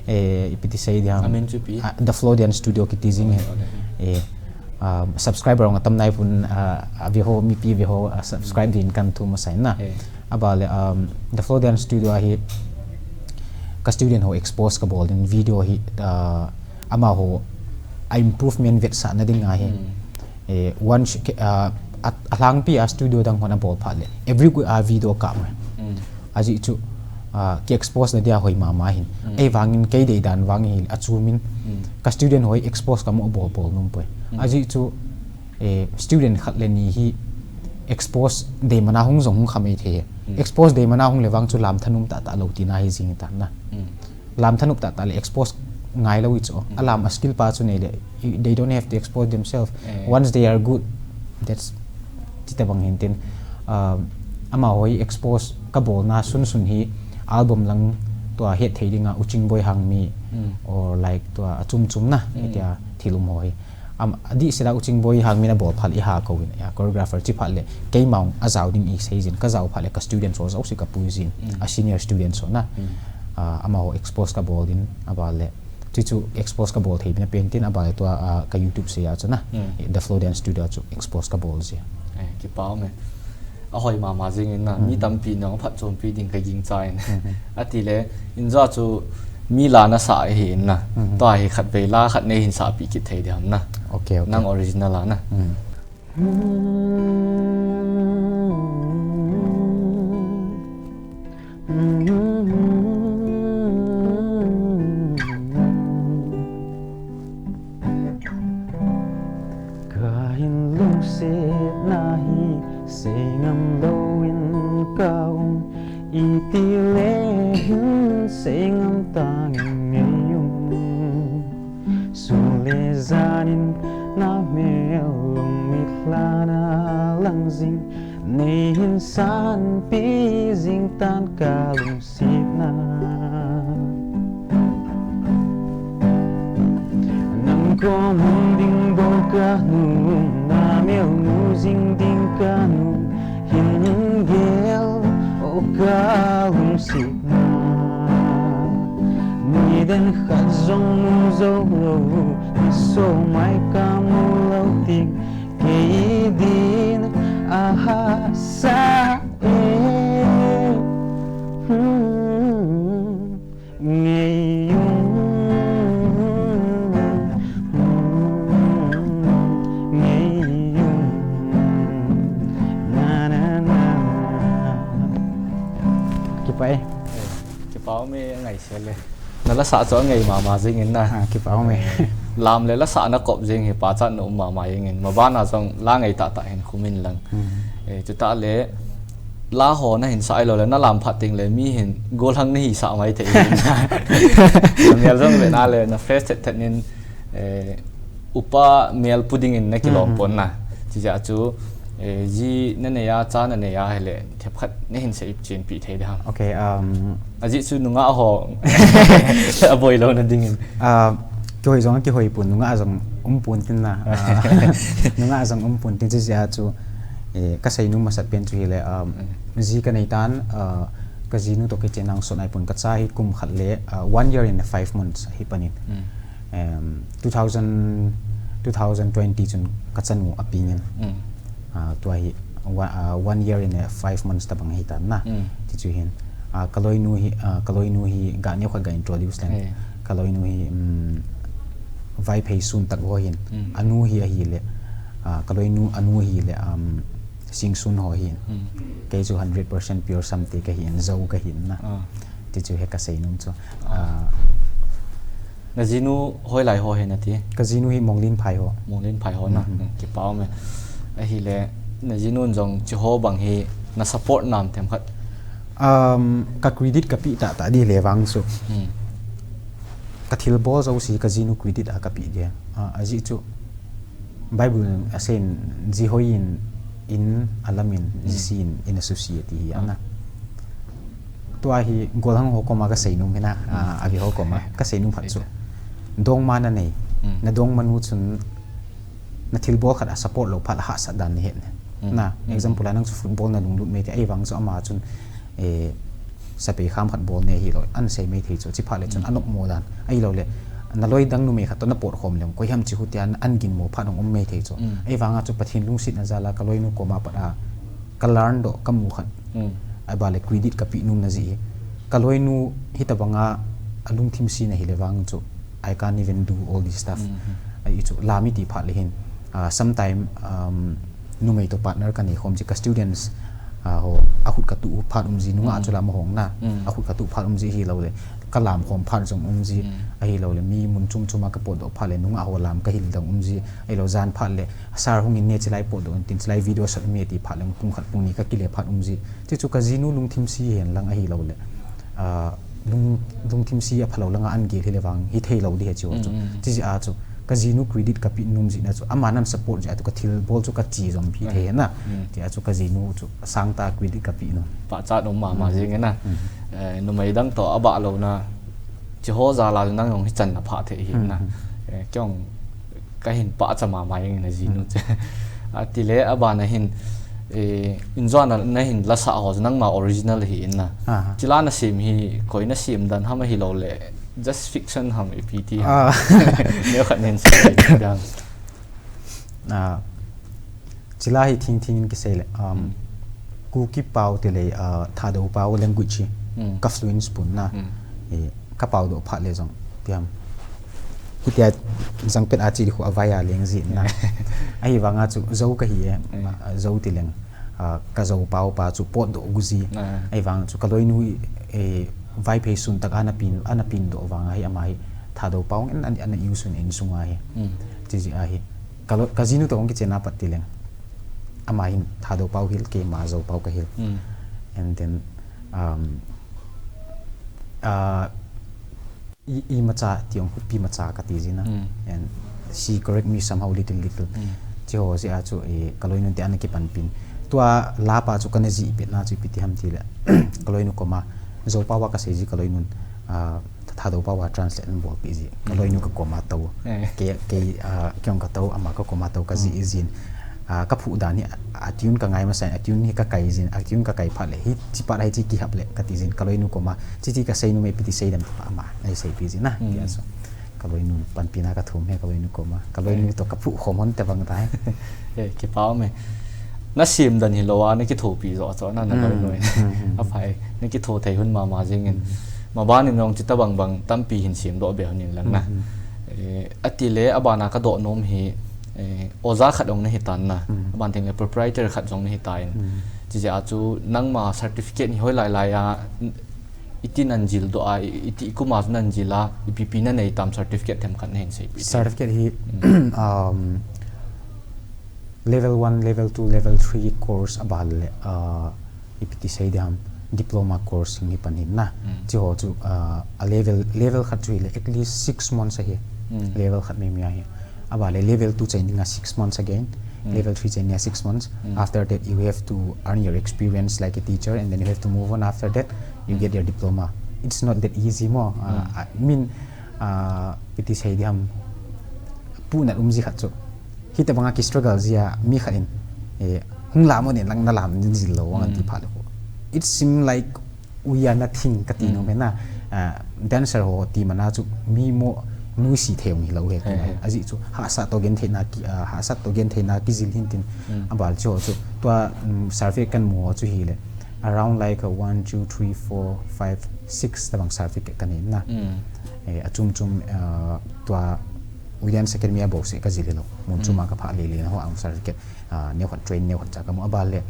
Eh, ipi ti sei di ham. Amin chu ipi? Ah, The Flow Dance Studio kiti jing hi. Eh, um, subscriber ong atam nai pon, ah, aveho mipi aveho, ah, subscribe din kan thu masai na. Abale, um, The Flow Dance Studio a hi ka student ho expose kabol din video hi, ah, amaho a improvement vetsahna dinga hi. Eh, one sh-, ke-, ah, a, alhangpi a studio dang hon abol phat le. Every week a video kap mai. Ajeh chu, ah, ki expose na dia hoi mama hin. Ahivangin kei dei dan vang hi achom in. Ka student ho hi expose kamu bol bol nom poi. Ajeh chu, eh, student khat le ni hi expose dei mana hung jong hung kha mai thei. Expose dei mana hung le vang chu lam thanop tah tah lou tina hi jing tan na. Lam thanop tah tah le expose ngai lou hi chu. Alam a skill pa chu nei le, they don't have to expose themselves. Once they are good, that's ti tabang hin tin. Um, amaho hi expose kabolna sun sun hi album lang tua het thei dinga U Chingboi Hangmi or like tua achom chom na, tia thil um ho hi. Am, adih sela U Chingboi Hangmi nabol phat le iha kou in, a choreographer chi phat le, keima ong ajao ding isei jin, kajao phat le ka students ho jouse kapui jin, a senior students ho na. Ah, amaho expose kabol din, abale. Chuchu expose kabol thei bina pen tin, abale tua, ah, ka YouTube sei a chu na. The Flow Dance Studio chu expose kabol ji. Eh, kipa ume. Ahoi mama jing in na, mi tampi nong phatchompi ding ka gingcha in. Atile, inja chu mi la nasah ahi in na. Tua hi khatvei la khat neihin sahpi kit thei di ham na. Okay, okay. Nang original a na. Kahin lungsetna hi seingam louvin kaum, itile hin Seingamtang in ngei ung. Sun le jan in na mel lungmit lhana lang jing, nei hin sanpi jing tan ka lungsetna. Nang kom hung ding bou ka nung, na mel mu jing ding ka nung, hin gel o ka lungsetna. Ni den khat jong mu jou lou, na somai ka mu lou ting, kei din a hahsa e. Hmm, ngei ung, hmm, ngei ung. Na, na, na, na. Kipah e. Kipah um e, ngaisel e. Na la sah chu angei mama jing in na. Ah, kipah um e. Lam le la sah na kop jing hi pachat na um mama jing in. Maban a jong la ngei tahtah hin khum in lang. Hmm. Eh, chutah le la ho na hin sah ahilou le, na lam phat teng le mi hin golhang na hisah mai thei hin na. Na mel jong ve na le, na fresh thet thet nin, eh, upa mel pu ding in na kilom Hmm. pon na. Chijeh chu, eh, ji na nei a, cha na nei a, hile themkhat na hin sei chenpi thei ding ham. Okay, um, Ajeh chu nungah ho aboi lou na ding in. Ah, kihoi jong kihoi pon, nungah jong um pon tin na. Ah, nungah jong um pon tin, chijeh chu, eh, ka seinom masat pen chu hile, um, Hmm. ji ka nei tan, ah, ka jinu toh kichen nang sot nai pon, ka cha hi kum khat le, ah, one year in five months ahi pan in. Hmm. Em, two thousand, two thousand twenty chun ka chanu a peng in. Mm. Ah, tua hi wa-, ah, one year in a five months tabang ahi tan na. Mm. Ti chu hin. Ah, ka loinu hi, ah, ka loinu hi ga neo khat ga introduce leng. Eh. Ka loinu hi, um, Vaiphei Sun tak ho hin. Mm. Anu hi ahile, ah, ka loinu anu hi le, um, Singsun ho hin. Mm. Kei chu hundred percent pure Samte ka hin, Zou ka hin na. Ah. Ti chu hi ka seinom chu. Ah. Ah. Na jinu hoilai ho hi na ti? Ka jinu hi Monglinphai ho. Monglinphai ho na. Mhm. Hmm, kipah um e. Ahile, na jinu jong chi ho bang hi na support nam themkhat? Um, ka credit ka pe tahtah ding le vang chu. Hmm. Ka thilbol jouse ka jinu credit a ka pe ding. Ah, ajeh chu Bible in asei in, ji hoi in, in a lam in, ji Hmm. si in, in a susi e ti hi ana. Hmm. Tua hi golhang ho koma ka seinom hi na, Hmm. ah, ave ho koma ka seinom phat chu. Dongma na nei, Hmm. na dongma nu chun na thilbol khat a support lou phat le hahsat dan na het ne. Hmm. Na, Hmm. example a nang chu football na lunglut mai thei, ahivang chu ama chun, eh, sapei kham khat bol ne hilou, an sei mai thei chu, chi phat le chun Hmm. a nopmo dan. Ahilou le, na loi dang numei khat toh na pot khom leng, koi ham chi hu tia an ginmo phat hung um mai thei chu. Hmm. Ahivang a chu Pathen lungsetna jal a ka loinu koma pat a, ka learn doh, ka mu khat. Hmm. Aban le credit ka pe nom na jeh hi. Ka loinu hitabang a, a lungthim se na hile vang chu, I can't even do all this stuff. Hmm. Ahi chu, lam i ti phat le hin, ah, sometime, um, numei toh partner ka nei khom ji ka students, ah, ho, a khut ka tuh phat um ji, nungah Mm. chu lam a hong na, Mm. a khut ka tuh phat um ji hilou le, ka lam khom phat jong um ji, Mm. ahilou le, mi mun chom chom a ka potdoh phat le, nungah ho lam ka hil dang um ji, ahilou jan phat le, sir hung in ne chilai potdoh in tin chilai video sat um e ti phat le, pung khat pung ni ka kile phat um ji. Ti chu ka jinu lungthim se hen lang ahilou le, ah, lung, lungthim se a phalou lang a an gel hile vang, hi thei lou di he chu chu. Mm, mm. Ti jeh a chu, ka jinu credit ka pe nom jeh na chu, aman an support jeh a chu ka thilbol chu ka chi jom pi thei na. Mm. Ti a chu ka jinu chu sangtah credit ka pe nom. Pachat um mama Mm. jing na. Mm. Eh, numei dang toh a bah lou na, chi ho jal a nang jong hi chan na pha thei hi Mm, na. mm. Eh, kei jong ka hin pachat mama jing na jinu Mm. chu. A ti le aban a hin, eh, in jong na, na hin la sa ho chu nangma original hi in na. Aha. Chi la na sem hi, koi na sem dan ham ahilou le, just fiction ham ipi ti ham. Ah. Neo khat nen se dan. Ah, chi la hi thing thing in kisei le, um, Hmm. Kuki pao ti le, ah, Thadou pao language hi, Hmm. ka fluence pon na. Hmm. Eh, ka pao doh phat le jong, ti ham. Hitia jang pet a chi di khu a vai a leng ji na. Ahivang a chu Zou ka hi e, Hmm. ah, Zou ti leng. Ah, ka Zou pao pa chu potdoh gu ji. Ah. Ahivang chu ka loinu, eh, Vaiphei Sun tak a na peng, a na peng doh vang a hi ama hi Thadou pao in an, an use in insung a hi. Hmm. Ti jeh a hi. Ka lo, ka jinu toh hung kichen a pat ti leng. Ama hin Thadou pao hil, keima Zou pao ka hil. Hmm. And then, um, Ah, i, imacha ti ong, khopi macha kati jin a. Mm. And she correct me somehow little, little. Mm. Chuho jeh a chu, eh, kaloinun te ana kipanpin. Tua la pa chu kana jih petna chu ipi ti ham tile. Kaloinu koma, Zo pao a kasei ji kaloinun, ah, Thadou pao a translate ana bolpeh ji. Mm. Kaloinu kakoma tou. Eh. Kei, kei, ah, kei ong katou, ama kakoma tou kajih jin. Ah, kaphuh dan hi, a tune kangai masa in, a tune hi kakai jin, a tune kakai phat le, hiche phat a hiche kihap le, kati jin, kaloinu koma, chuti kasei nom e, ipi ti sei dem, ama, eiseipeh jin a, tia chu. Kaloinu panpina kathum e, kaloinu koma, kaloinu toh kaphuh khom hon te bang tai. Eh, kipa um e. Nasem dan hilou a, nakithopi jo chu na, naloinu in. Aphai, nakitho thei hon mama jing in. Maban in jong chuti bang bang tampi hin semdoh be hon in lang na. Eh, atile, abana kadoh nom hi, eh, oja khat jong nahitan na. Aban tengle proprietor khat jong nahitan. Chijeh a chu nangma certificate hi hoilai lai a, iti nanjil doh a, i, iti ikum a chu nanjil a, ipi ipi nanei tam certificate themkhat nahin seipeh. Certificate hi, um, level one, level two, level three course abal le, uh, ipi ti sei diham, diploma course hi pan hin na. Chuho chu, ah, a level, level khat chu hile at least six months ahi. Level khat mei mei ahi. Abale level two chai dinga six months again. Level three chai dinga six months. After that, you have to earn your experience like a teacher, and then you have to move on after that. You get your diploma. It's not that easy mo. Ah, I mean, ah, ipi ti sei diham, puhnat um ji khat chu. Hitobanga ki struggle jia mi khat in, eh, hung lamon in lang nalam jin jil lou vang ti phat le. It seem like we are nothing kati nom e na. Ah, dancer ho ti mana chu mi mo nuisat thei ong hilou he. Ajeh chu hahsat toh gentheina ki, ah, hahsat toh gentheina kijil hin tin. Abal chu chu tua, um, survey kamu ho chu hile. Around like a one, two, three, four, five, six tobang survey kanei na. Eh, achom chom, ah, tua Williams Academy a bouseh kajil hilou. Mun chom a kaphah lele na ho a certificate, ah, neokhat train, neokhat cha kamu abale,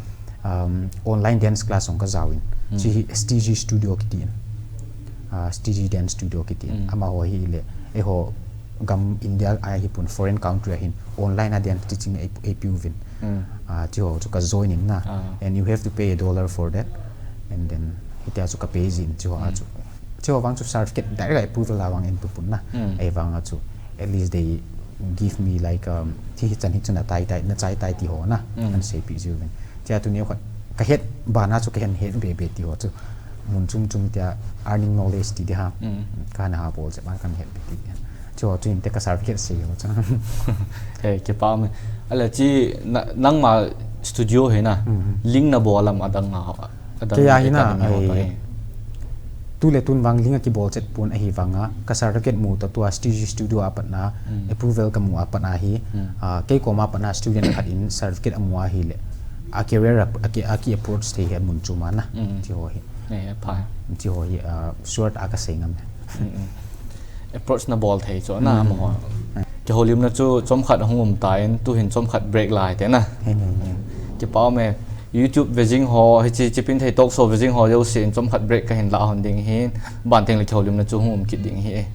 um, online dance class jong kajao in. Chi hi S T G Studio kiti in. Ah, S T G Dance Studio kiti in. Amaho hile, eiho gam India a hipon foreign country a hin online a dance teaching ei, eipeuvin. Ah, chiho chu kajoin in na. And you have to pay a dollar for that. And then, hitia chu kapay jin chiho a chu. Chiho vang chu certificate direct approval a vang eipeh pon na. Ahivang a chu, at least they give me like, um, thi hichan hichun atai tai, nachai tai ti ho na. Ahin seipeh jiuvin. Chia tuni khat kahet bana chu kahin het be be ti ho chu. Mun chom chom tia earning knowledge ti di ha. Kana ha bol che ban kahin het be ti di ha. Chiho chu inte ka certificate sei ho chu. He, kipa um e. Ahile chi na, nangma studio hi na. Link nabol am adang a. Kei a hi na, tule tun vang link akibol chet pon ahivanga, ka certificate mu toh tua Studio, Studio a pat na, approval kamu a pat na hi, ah, kei koma pat na student khat in certificate amu ahile, a career a, aki, aki approach thei hi amun chom a na, chiho hi. Chiho hi, ah, short a kasei ngam e. Approach nabol thei chu na, amaho. Kihoulimna chu chomkhat hung um tan, tuhin chomkhat break la hite na. Kipa um e, YouTube ve jing ho, hiche Chipinthei Talk Show ve jing ho jouse in chomkhat break kahin la hon ding ahin, ban tengle kihoulimna chu hung um kit ding ahi.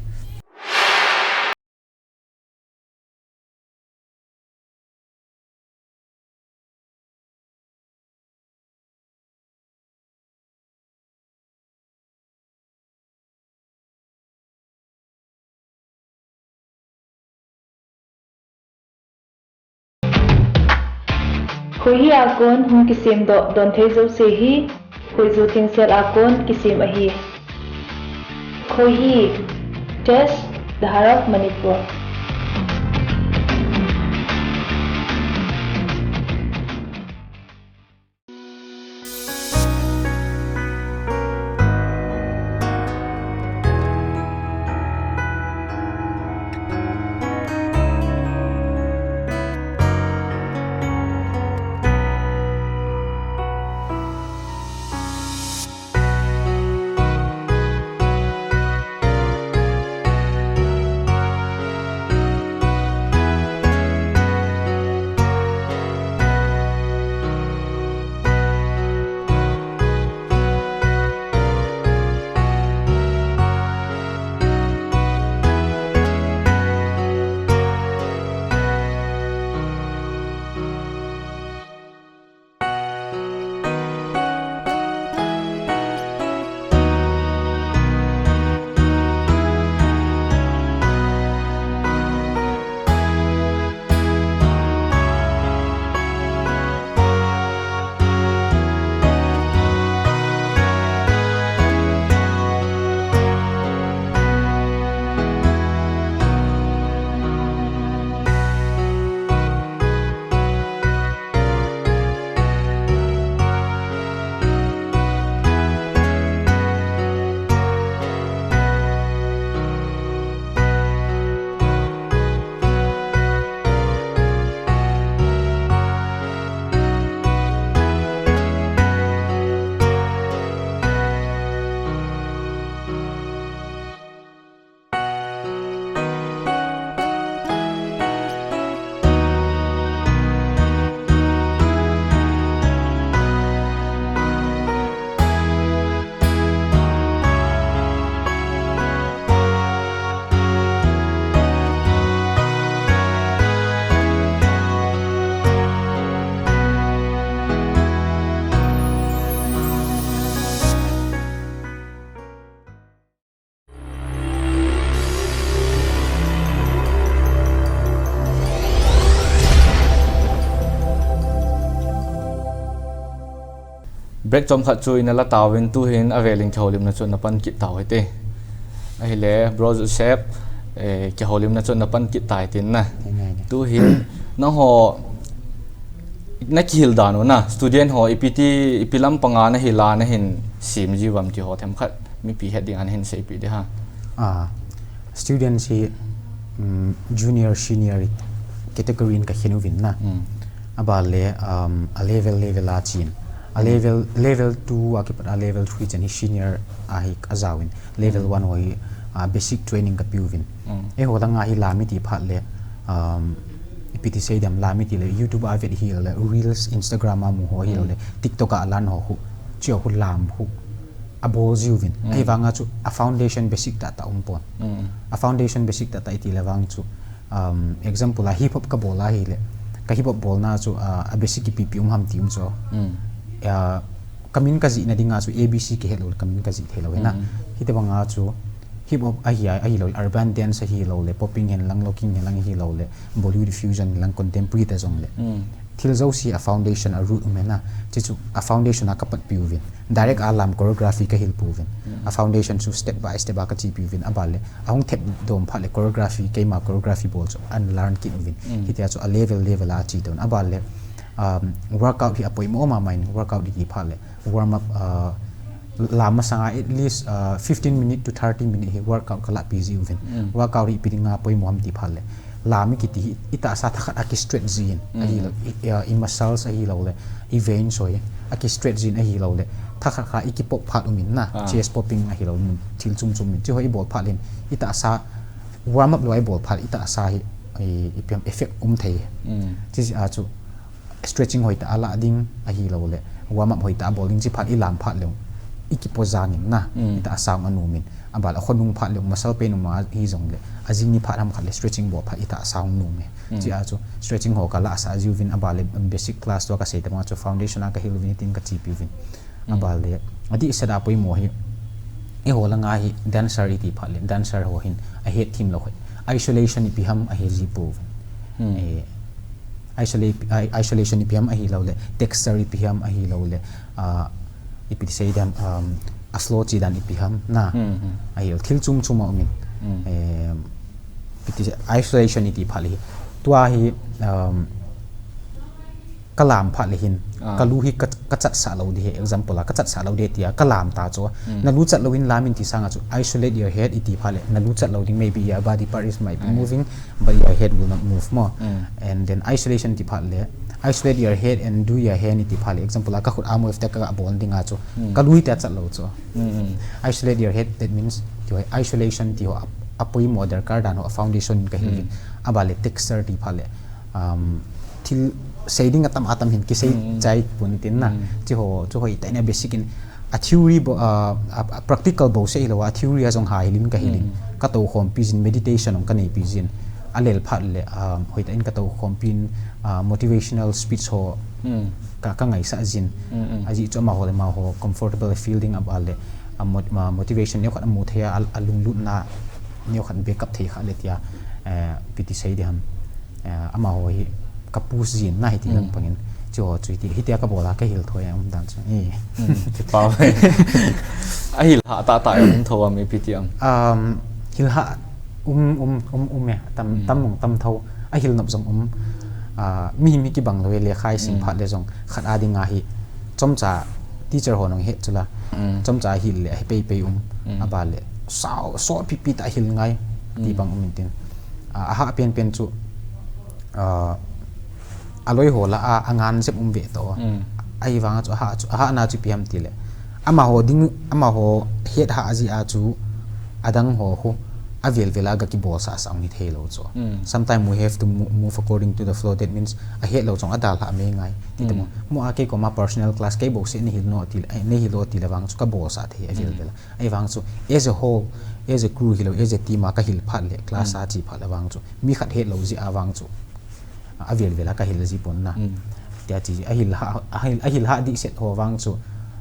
Khohi a kon hung kisem doh, donthei jouse hi, khoiju thengsel a kon kisem ahi. Khohi, Test, The Heart of Manipur. Break chomkhat chu ina la tauvin, tuhin avelin kihoulimna chu na pan kit tau hite. Ahile, Bro Joseph, eh, kihoulimna chu na pan kit tai tin na. Ngai, ngai, ngai. Tuhin, nangho, na kihil dan u na, student ho, ipi ti, ipi lampanga na hil a, na hin sem jiu vam ti ho themkhat, mipi het ding a na hin seipeh ding ham. Ah, students hi, um, junior, senior category in ka khen uvin na. Mm. Aban le, um, a level, level a chen. A level, level two a kipat a level three chan hi senior a hi ka jaovin. Level one ho hi, ah, basic training ka peuvin. Mm. Eiho langa hi lam iti phat le, um, ipi ti sei dem, lam iti le, YouTube a vet hilou le, Reels, Instagram a mu ho hilou le, TikTok a lan ho khu, chi ho khu lam khu abol jiuvin. Mm. Ahivanga chu a foundation basic tahtah um pon. Mm. A foundation basic tahtah iti le vang chu, um, example a hip hop ka bol ahile, ka hip hop bolna chu, ah, a basic ipi ipi um ham ti um chu. Mm. Ah, ka min ka jih na dinga chu A B C kihet lou le ka min ka jih thei lou hina. Mm. Hiti banga chu hip hop ahi a, ahilou le urban dance ahilou le popping hen lang, locking hen lang ahilou le Bollywood fusion hen lang contemporary ta jong le. Mm. Thil jouse a foundation a root um hina. Chi chu a foundation a ka pat peuvin. Direct a lam choreography ka hil pouvin. Mm. A foundation chu step by step a ka chi peuvin. Aban le, ahung thep dom phat le choreography, keima choreography bol chu an learn kit uvin. Mm. Hitia chu a level level a chi don. Aban le, um, workout hi apoimo mama in workout iti phat le. Warm up, uh, lam masanga at least, uh, fifteen minute to thirty minute hi workout ka lapi jiuvin. Mm. Workout hi ipi dinga poimo ham ti phat le. Lam i kiti hi, i tahsa thakhat a ki stretch jin, mm, ahilou, i, i, i muscles ahilou le, i veins ho hi, a ki stretch jin ahilou le, thakhat kha i ki pop phat um in na, ah, chest popping ahilou, thil chom chom in, chi ho i bol phat le, i tahsa, warm up lou a i bol phat, i tahsa hi, i, ipi ham effect um thei. Mm. Chi a chu, stretching hoitah a la ding ahilou le, warm up hoitah a bol ding chi phat i lam phat le, i ki po jang in na, mm, i tahsa hung a nom in. Aban le a khonung phat le, muscle pain um a hi jong le, a jing ni phat ham khat le stretching bol phat i tahsa hung nom e. Mm. Chi a chu stretching ho ka la sa jiuvin aban le basic class to ka sei ta ma chu foundation a ka hil uvin tin ka chi peuvin. Mm. Aban le, adih seh a poimo hi, eiho langa hi dancer iti phat le, dancer ho hin, a het thim lou hoi. Isolation ipi ham a he ji pouvin. Mm. Eh, isola-, i-, isolation ipi ham ahilou le, texture ipi ham ahilou le, ah, ipi ti sei dem, um, a flow chi dan ipi ham na. Mm, mm. Ahilou, thil chom chom a um in. Mm. Eh, ipi ti sei, isolation iti phat le hi. Tua hi, um, ka lam phat le hin, ah, ka lu hi ka, ka chatsah lou ding ahi, example a, ka chatsah lou ding ahi tia, ka lam ta chu. Mm. Na lu chat lou in lam in ti sanga chu, isolate your head iti phat le, na lu chat lou ding, maybe your body part is might be, mm, moving, but your head will not move mo. Mm. And then isolation ti phat le, isolate your head and do your hand iti phat le, example a, ka khut arm wave te ka bol ding a chu, mm, ka lu hi tia chat lou chu. Mm, mm. Isolate your head, that means, ti ho, isolation ti ho, a, apoimo darkar dan ho, a foundation ka hil, mm, aban le texture ti phat le, um, thil sei ding atam atam hin kisei, mm, mm, chai pon tin na. Mm. Chi ho, chi ho itah in a basic in a theory bou, uh, a, a practical bou seh hilou a, a theory a jong ha hilin ka hilin. Mm. Ka tou khompi jin, meditation jong ka neipi jin. A lel phat le, um, hoitah in ka tou khompi in, uh, motivational speech ho, mm, ka, ka ngaisah jin. Mm, mm. Ajeh chu amaho le amaho comfortable feel ding aban le, a mot-, ma-, motivation neokhat amu thei a, a, a lunglutna neokhat backup thei kha le tia, eh, ipi ti sei ding ham. Eh, amaho hi ka push jin na hiti, mm, lang pangin. Chi ho chu hiti, hitia ka bol a ka hil thoi a um dan chu. Eh. Mm, kipa. A hil hah tahtah a um tho am ipi ti am? Um, hil hah um, um, um, um e, tam, mm, tam mong tam tho. A hil nop jong um. Ah, mi, mi kibang lou e, lekha i sim, mm, phat le jong khat a dinga hi. Chomcha teacher hon hung het chu la. Mm. Chomcha hil le, a hi pei pei um. Mm. Aban le, sao, so pi pi ta hil ngai. Ti, mm, bang um in tin. Ah, a hah pen pen chu, ah, a loi ho lah a, a ngan jep um ve to. Mm. Ahivang a chu, a hah chu, a hah na chu ipi ham ti le. Amaho ding, amaho het hah jeh a chu, adang ho khu, a vel vel a ga kibol sah sah hung hi thei lou chu. Mm. Sometimes we have to mo-, move according to the flow. That means, a het lou chong a dalha mei ngai. Ti ta mo. Mm. Mo a kei koma personal class, kei bou seh nei hil nom ti le, eh, nei hil nom ti le vang chu ka bol sah thei a vel, mm, vel a. Ahivang chu, as a whole, as a crew hilou, as a team a ka hil phat le, class, mm, a chi phat le vang chu, mi khat het lou jeh a vang chu, a vel vel a ka hil ji pon na. Mm. Tia chi, a hil hah, a hil, a hil hah dih set ho vang chu,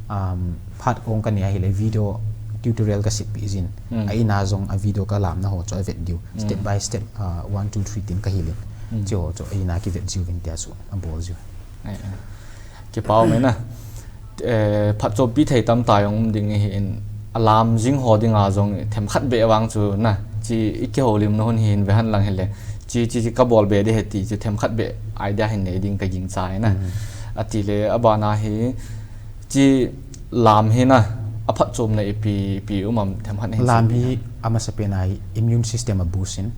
um, phat kong ka nei ahile video tutorial ka sep peh jin. Mm. A in a jong a video ka lamna ho chu a vet diu. Mm. Step by step, uh, one, two, three tin ka hil in. Mm. Chi ho chu a in a kivet jiuvin tia chu a bol jiu. Eh, eh. Kipa um e na. Eh, phatchompi thei tamtah jong um ding ahin, alam jing ho dinga jong themkhat beh vang chu na, chi i kihoulimna hun hin vehan lang hile, chi, chi, chi kabol be ding ahi ti chu themkhat beh idea hin nei ding ka gingcha ahi na. Atile abana hi, chi lam hi na, aphatchomna ipi, ipi um am themkhat hin Lam hi amasapen a hi immune system a boost in,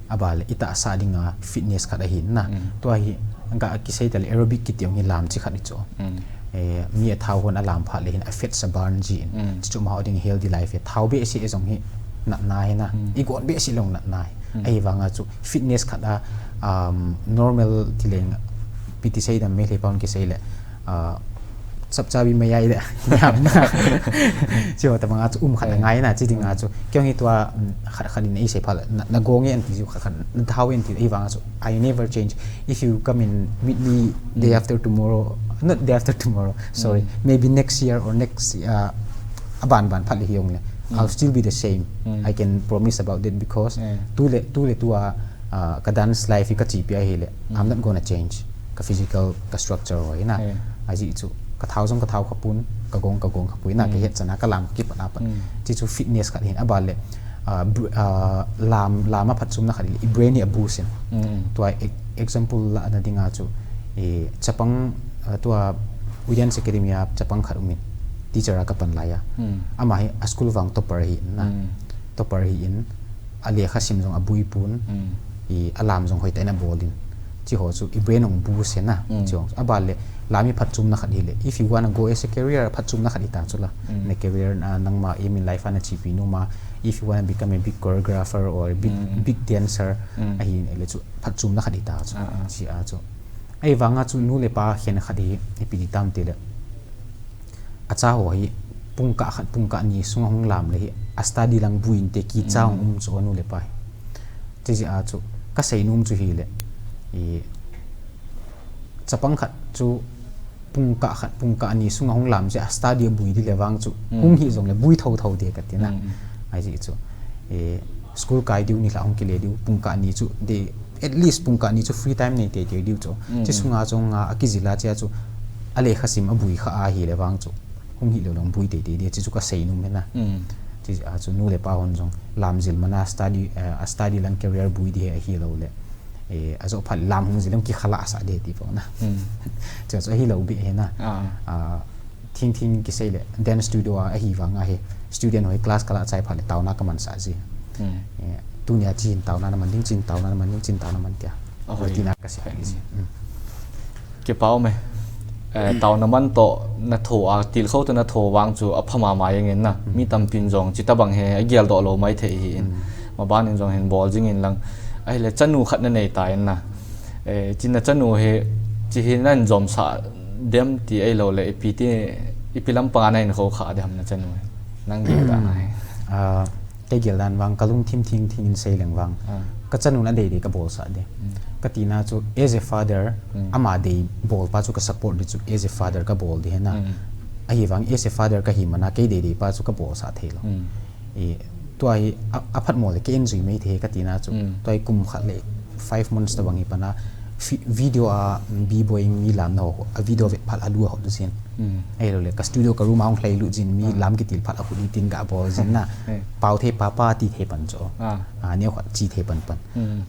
abale itahsa dinga fitness khat ahin na. Tua hi, ka kisei tale aerobic kiti jong hi lam chi khat ichu. Eh, mi athao hon alam phat le hin a fats a burn jin. Chichu amaho ding healthy life hi. Thao behseh jong hi natna hi na. Igon behseh le jong natna hi. Ahivanga chu fitness khat a, um, normal tileng piti sei dam Meitei pon kisei le, ah, chapchabi mayai le, hiam na. Chiho tabanga chu um khat angai na, chi dinga chu. Kei jong hi tua, um, khat khat in eisei phat le, na, nagong e anti chu khat khat, nathao e anti, ahivanga chu I never change. If you come and meet me day after tomorrow, not day after tomorrow, sorry, maybe next year or next, uh, aban ban phat le hijongle, I'll still be the same. I can promise about that because tule, tule tua, uh, ka dance life hi kachepi ahile, I'm not gonna change. Ka physical, ka structure ho hi na. Ajeh chu, kathao jong kathao khapon, kagong, kagong khapon na, kahet chan a, kalam kakipat a pat. Chichu fitness khat hin, abale, ah, br-, ah, lam, lam aphatchomna khat hi, i brain hi a boost in. Tua e-, example lahna dinga chu, eh, chapang, ah, tua Woodlands Academy a chapang khat umin, teacher a kapan laiya. Ama hi a school vang topper ahin na. Topper ahin, alekha sim jong aboi pon, i alam jong hoitah in abol in. Chiho chu i brain jong boost ahi na. Chiho chu abale, lam hi phatchomna khat hile, if you wanna go as a career, phatchomna khat hita chu la. Na career, ah, nangma aim in life a nachepi nom a, if you wanna become a big choreographer or a big, big dancer, ahi le chu phatchomna khat hita chu. Chia chu. Ahivanga chu nu le pa khen khat hi, ipi ti tam tile, acha ho hi pungkah khat, pungkah ni sunga hung lam le hi, a study lang boi inte kicha hung um chu nu le pa hi. Chijeh a chu, kasei nom chu hile, i, chapang khat chu pungkah khat, pungkah ni sunga hung lam chu a study aboi di le vang chu, hung hi jongle boi thotho de kati na. Ajeh chu, eh, school kai diu nilhah hung kile diu, pungkah ni chu, at least pungkah ni chu free time nei teitei diu chu. Chi sunga chu nga akijil a chia chu, alekha sim aboi kha ahile vang chu, hung hilou le hung boi teitei di, chi chu kasei nom ahi na. Chijeh a chu nu le pa hon jong lam jil man a study, eh, a study lang career boi di hi ahiloule, eh, ajoh phat lam hung jil lang kikhalah sah de ti po na. Chia chu ahilou beh ahi na. Ah, thingthing kisei le, dance studio a ahivanga hi, student ho hi class kalah chai phat le taona kamansah ji. Eh, tunia chin taona naman ding, chin taona naman ding, chin taona man tia. Tina kasei ji. Kipa ume. Eh, taona man toh natho a, tilkhou toh natho vang chu apha mama jengin na. Mi tampin jong chutobang hi ageldoh lou maithei ahin. Maban in jong hin bol jingin lang. Ahile chanu khat nanei tan na. Eh, chi nachanu hi, chi hi nahin jomsah dem ti ahiloule, ipi ti, ipi lampanga nahin khoukhah dem nachanu hi. Nang gel dan a hi. Ah, kei gel dan vang, kalungthim thingthing in sei leng vang. Kachanun adeidei kabolsah di. Katina chu, as a father, ama dei bolpa chu kasupport di chu, as a father kabol di ahi na. Ahivang, as a father kahi mana, kei deideipa chu kabolsah theilou. Tua hi, aphatmo le kei in jui maithei katina chu. Tua hi kum khat le five months tobang hi pana, video a, B-boy mi lamna ho, a video vet phat alu ahot jin. Ahiloule, ka studio ka room a hung lhailut jin, mi lam kitil phat ahot in tin gabol jin na. Paothei papa tithei pan chu. Neokhat chithei panpan.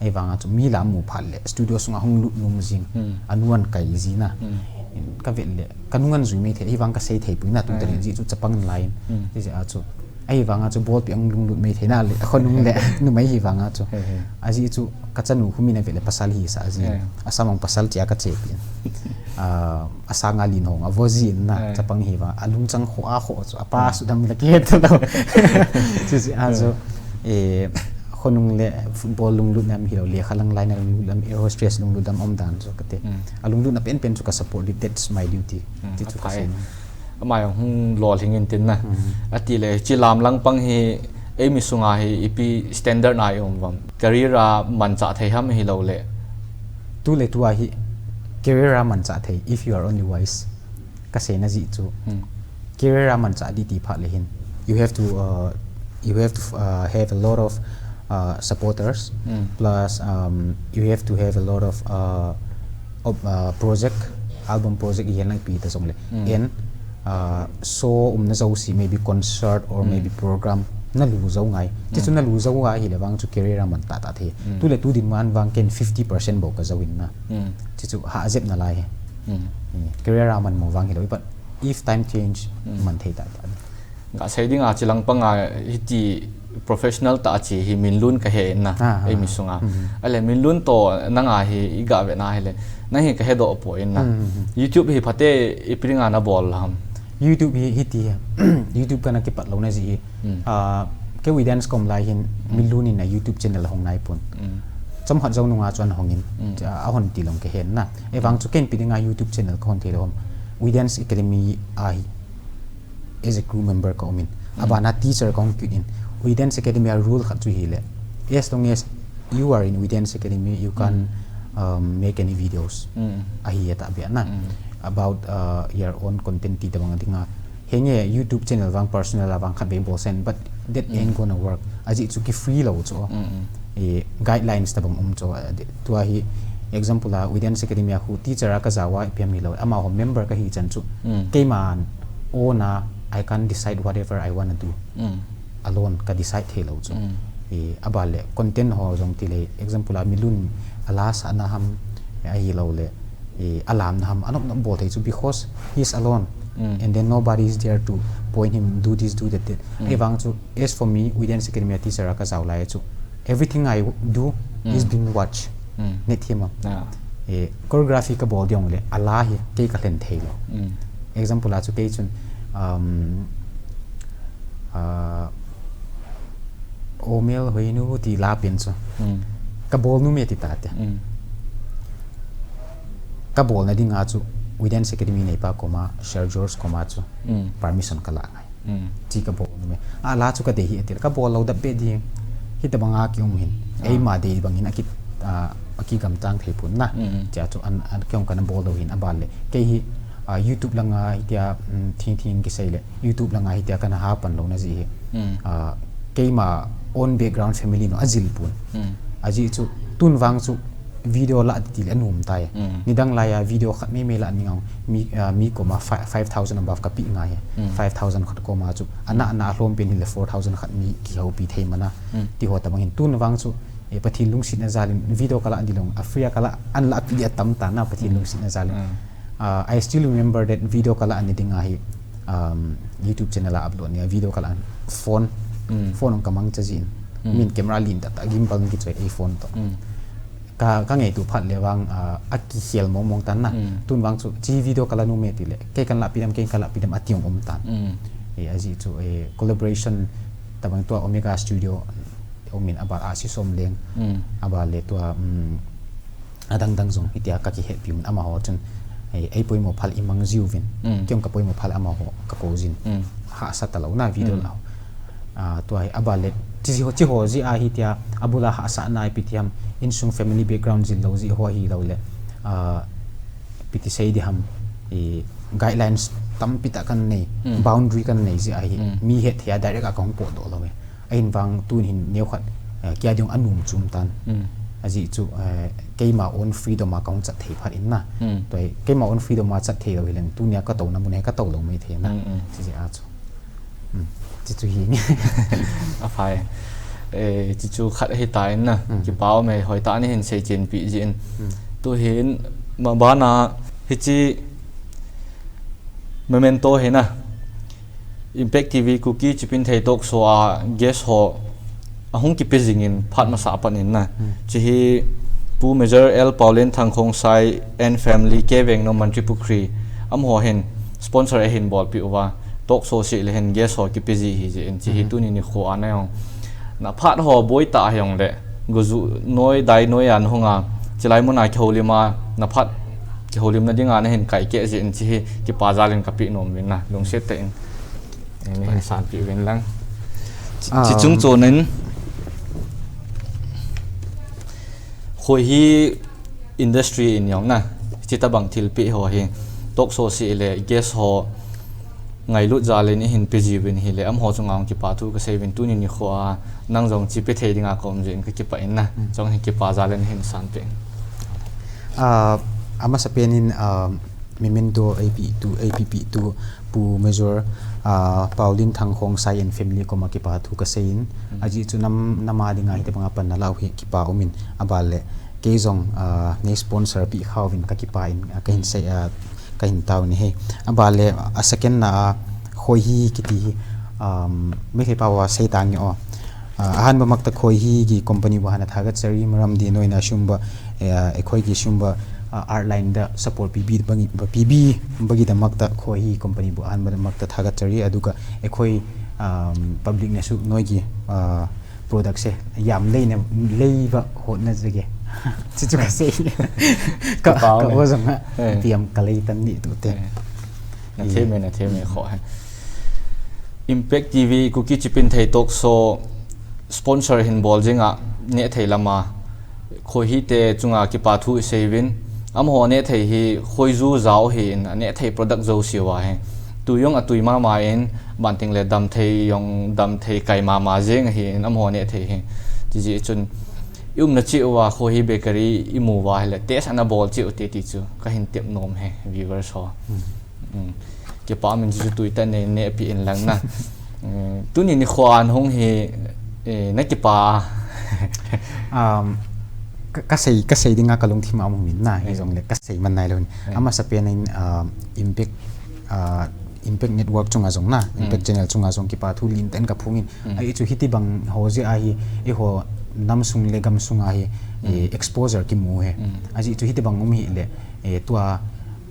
Ahivanga chu mi lam mu phat le studio sunga hung lut nom jin. Anu ahin kai jin na. Kavet le, kanung ahin jui maithei, ahivang kasei theipoi na, tun tani jeh chu chapang lai in. Hijeh a chu, ahivanga chu bolpeh ahung lunglut maithei na le, akhonung le, numei hivanga chu. Ajeh chu, kachanu khu min avet le pasal hisah jin. Asam hung pasal chia kachepi in. Asanga lin hung avo jin na, chapang hivang, alungchang kho a kho chu, apa sudam le kihet lou. Chujeh a chu, khonung le football lunglut nam hilou, lekha lang line a lunglut nam, air hostess lunglut nam umdan chu kati. Alunglutna penpen chu kasupport di, that's my duty. Ti chu kasei. Ama jong hung lolhing in tin na. Atile, chi lam lang pang hi, eimi sunga hi, ipi standard na i um uvam. Career a manchah thei ham ahiloule. Tule tua hi, career a manchah thei, if you are only wise. Kaseina jeh chu. Career a manchah di ti phat le hin. You have to, uh, you have to, uh, have a lot of, uh, supporters. Plus, um, you have to have a lot of, uh, of, uh, project, album project, ihen lang ipi ta jongle. And uh, show umna jouse, maybe concert or maybe program, nalu jou ngai. Chuchu nalu jou ahile vang chu career a man tah tah thei. Tule tu dinmun vang ken fifty percent bou kajou in na. Chuchu hahjep nalai hi. Career a man mo vang hilou, but if time change, man thei tah tah. Gasei dinga chilang panga hiti professional tah a che hi Minlun kahe in na, eimi sunga. Ale Minlun toh nanga hi iga ve na hile, nang hi kahedoh poi in na. YouTube hi phate ipi dinga nabol ham? YouTube hi, hiti hi. YouTube kana kipat louna jeh hi. Ah, kei We Dance kaum lai hin Minlun in a YouTube channel ahong naipon. Chomkhat jou nunga chu ana hong in. Ahon tilou kahen na. Ahivang chu ken ipi dinga YouTube channel kahon theilou ham? We Dance Academy a hi as a crew member kaum in. Abana teacher kahung kit in. We Dance Academy a rule khat chu hile, as long as you are in We Dance Academy, you can, um, make any videos. Ahi atahbeh na. About, uh, your own content ti tobang dinga. Henge YouTube channel vang personal a vang khatvei bolsen, but that ain't gonna work. Ajeh chu ki free lou chu. Guidelines tobang um chu. Tua hi example a We Dance Academy a khu teacher a kajao a ipi ham hilou. Amaho member kahi chan chu. Keiman own a, I can decide whatever I wanna do. Alone ka decide theilou chu. Aban le content ho jong tile example a Minlun a la sahna ham, ahilou le, alamna ham, anop nop bol thei chu because he's alone. And then nobody is there to point him, do this, do that, that. Ahivang chu, as for me, We Dance Academy a teacher a kajao lai chu, everything I do is being watched. Nethim a. Choreography kabol ding le, ala hi kei kalhen theilou. Example a chu kei chun, um, uh, Omel Hoinu ti la pen chu. Kabol nom e ti tate. Kabolna dinga chu We Dance Academy neipa koma, Sir George koma chu permission kala ngai. Chi kabol nom e. Ala chu kadei hi atil. Kabol lou dap be ding. Hitobanga kium hin. Eima dei bangin aki, ah, akigamtang thei pon na. Chia chu an, an kei jong kana bol lou hin aban le. Kei hi, ah, YouTube langa hitia, um, thing thing kisei le. YouTube langa hitia kana hapan louna jeh hi. Ah, keima own background family no ajil pon. Ajeh chu tun vang chu video la tile anom tai. Nidang laiya video khat meimei la ning ang mi, ah, mi koma fi-, five thousand above kape ngai. Five thousand khat koma chu. Ana, ana alhom pen hile four thousand khat mi kihoupi thei mana. Tiho tobang hin tun vang chu, eh, Pathen lungsetna jal in video kala ding lou, a free a kala an la pi atam tan na Pathen lungsetna jal in. Ah, I still remember that video kala ni dinga hi, um, YouTube channel a upload ni a video kala phone, phone ong kamangcha jin. Min camera lin tah tah gimbal ni kichoi ei phone toh. Ka, kangaito phat le vang, ah, akikhel mong mong tan na. Tun vang chu chi video kala nom e tile. Kei kan lapi dem, kei kan lapi dem ati ong um tan. Eh, ajeh chu, eh, collaboration tobang tua Omega Studio, um in aban a si som leng. Aban le tua, um, adang dang jong hitia kakihetpi un amaho chun. Ei, ei poimo phal imang jiuvin. Kei jong kapoimo phal amaho kakou jin. Hahsa talou na video la. Ah, tua hi aban le chi ho, chi ho jeh a hitia abula hahsatna ipi ti ham insung family background jil lou jeh ho hilou le. Ah, ipi ti sei di ham i guidelines tampi tah kan nei, boundary kan nei jeh a hi mi hetthei a direct a kahung potdoh lou e. Ahin vang tun hin neokhat, eh, kei a ding anom chom tan. Ajeh chu, eh, keima own freedom a kahung chat thei phat in na. Tua hi, keima own freedom a chat thei lou hileng tunia katouna mun hi katou lou mai thei na. Chi jeh a chu. Chi chu hi. Aphai. Eh, chi chu khat ahi tan na. Kipa um e, hoitah a nahin seichenpi jeh in. Tu hin, mabana, hichi memento hi na. Impact T V Kuki Chipinthei Talk Show a guest ho ahung kipe jing in phat masa a pat in na. Chi hi Pu Major L Paolenthang Khongsai and family, K Vengnom Mantripukhri, amaho hin sponsor ahin bolpi uva. Talk show seh le hin guest ho kipe ji ahi jeh in chi hi tuni nikho a na jong. Na phat ho boi tah a jong le. Goju noi, dai noi a nahung a. Chilai mun a kihoulim a, na phat kihoulimna dinga nahin kaikeh jeh in chi hi kipa jal in kape nom uvin na, lungset tah in. Eh, nahin sanpi uvin lang. Chi, chi chung chon in. Khoi hi industry in jong na. Chi tabang thilpeh ho hi. Talk show seh le guest ho ngailut jal in ihin pe jiuvin hile, amaho chunga hung kipa thu kasei uvin tuni nikho a, nang jong chi pe thei dinga ka um jeh in kakipah in na. Chong hi kipa jal in hin sanpeh. Ah, amasapen in, ah, memento eipeh tu, eipeh peh tu Pu Major, ah, Paulin Thangkhong Sai and family koma kipa thu kasei in, ajeh chu nam, nam a dinga hitobanga panna lah u hi kipa um in, aban le kei jong, ah, nei sponsor peh kha uvin kakipa in, ah, kahin sei, ah, kahin tao in ahi. Aban le, ah, second na, ah, Khoihi kiti hi, um, Meitei pao a sei tange o. Ah, ahanba makta Khoihi ki company bu hana thagat chari, maramdi noina sum ba, eh, ah, ekhoi ki sum ba, ah, art line da support pibi bagi, ba pibi bagi da makta Khoihi company bu ahanba da makta thagat chari, aduga ekhoi, um, public na su noi ki, ah, product se yam lei na lei ba hot na jege. Chuchu kasei. Ka, Kipau ka me. Ozang ha. Eh. Piam kalei tan ni tu te. Eh. Na thei me, na thei me kho he. Impact T V, Kuki Chipinthei Talk Show sponsor hin bol jinga neh thei lama Khoihi te chunga kipa thu isei uvin. Amaho neh thei hi khoiju jao ahin, aneh thei product jouse uva hi. Tui jong atui mama in, banting le damthei jong damthei kai mama jeng ahin, amaho neh thei hi. Tijeh chun, i umna cheh uva Khoihi Bakery imu uva hile, taste ana bol cheh ute ti chu kahin tep nom e, viewers ho. Hmm. Hmm. Kipa min chu tui ta nei neh pi in lang na. Eh, tuni nikho a nahung hi, eh, na kipa. Um, ka, kasei, kasei dinga kalungthim a um in na, hi jong le kasei man nai lou in. Eh. Amasa pen in, um, Impact, uh, Impact Network chunga jong na, Impact Channel chunga jong kipa thu lentah in kaphong in. Hmm. Ajeh chu hitobang ho jeh a hi, eiho nam sung le gam sunga hi, eh, exposure kimu e. Hmm. Ajeh chu hitobang um hile, eh, tua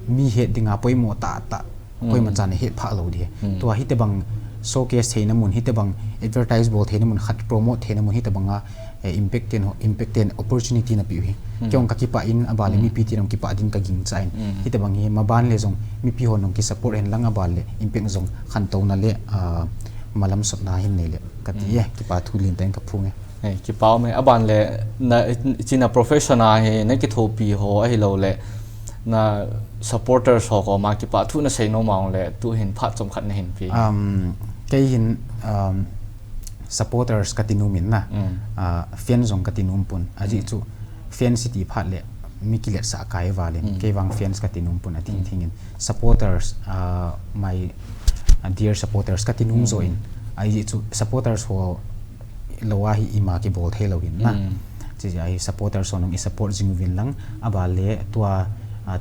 mi het dinga poimo tahtah, koima chan het phah lou ding. Hmm. Tua hitobang showcase theina mun, hitobang advertise bol theina mun, khat promote theina mun, hitobanga, eh, Impact ten ho, Impact ten opportunity napeh u hi. Hmm. Kei jong kakipa in, aban le mipi ten jong kipa ding kagingchan. Hmm. Hitobang hi maban le jong mipi hon jong kisupport hen lang aban le Impact jong khantouna le, ah, malam sotna hin nei le kati e, kipa thu lentah in kaphong e. Eh, kipa um e, aban le na, china profession a hi na kithopi ho ahilou le, na supporters ho koma kipa thu nasei nom a um le, tuhin phat chomkhat nahin pe. Um, kei hin, um, supporters kati nom in na, ah, fans jong kati nom pon. Ajeh chu fans iti phat le mi kiletsah akai val in, kei vang fans kati nom pon, atin thing in. Supporters, ah, my, ah, dear supporters kati nom jo in. Ajeh chu supporters ho lou a hi ima kibol thei lou hin na. Hmm. Chuti a hi supporters ho nung isupport jing uvin lang, aban le tua, ah,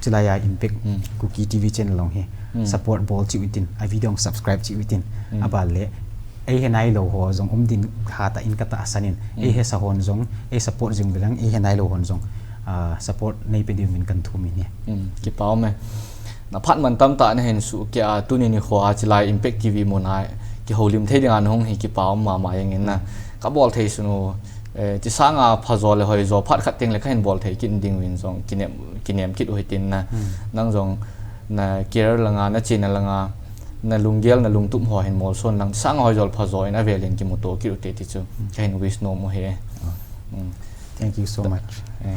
chulai a Impact Kuki T V channel jong hi support bol cheh utin, a video jong subscribe cheh utin, aban le eihe nailou ho jong um ding hatah in katahsan in, eihesa hon jong, eisupport jing uvin lang, eihe nailou hon jong, ah, support neipe diuvin kathum in ahi. Hmm, kipa um e. Na phat mantam tah nahin suhkeh a, tuni nikho a chulai Impact T V muna kihoulim thei dinga nahung hi kipa um mama jeng in na. Kabol thei sun u, eh, chisanga phajo le hoijo phat khat teng le kahin bol thei kit ding uvin jong kinem, kinem kit u hitin na. Hmm. Nang jong na care langa, na chena langa, na lunggel, na lungtup ho hin molson lang, chisanga hoijo le phajo in avel in kimuto kit ute ti chu kahin wish nom u ahi. Hmm. Thank you so much. Eh.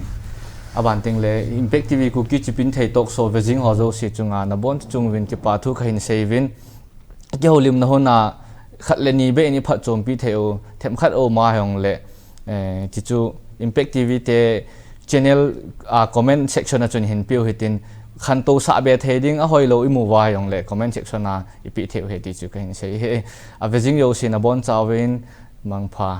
Aban teng le, Impact T V Kuki Chipinthei Talk Show vejing ho jouse chunga nabonchauva chunguvin kipa thu kahin sei uvin. Kihoulimna hun a khat le ni beh in iphatchompi thei u, themkhat aum a hijong le, eh, ti chu Impact T V te channel a comment section a chun hin pe u hitin, khantou sah be thei ding ahoilou imu uva hijong le comment section a ipe thei u ahi ti chu kahin sei e. Avejing jouse nabonchauvin mangpha.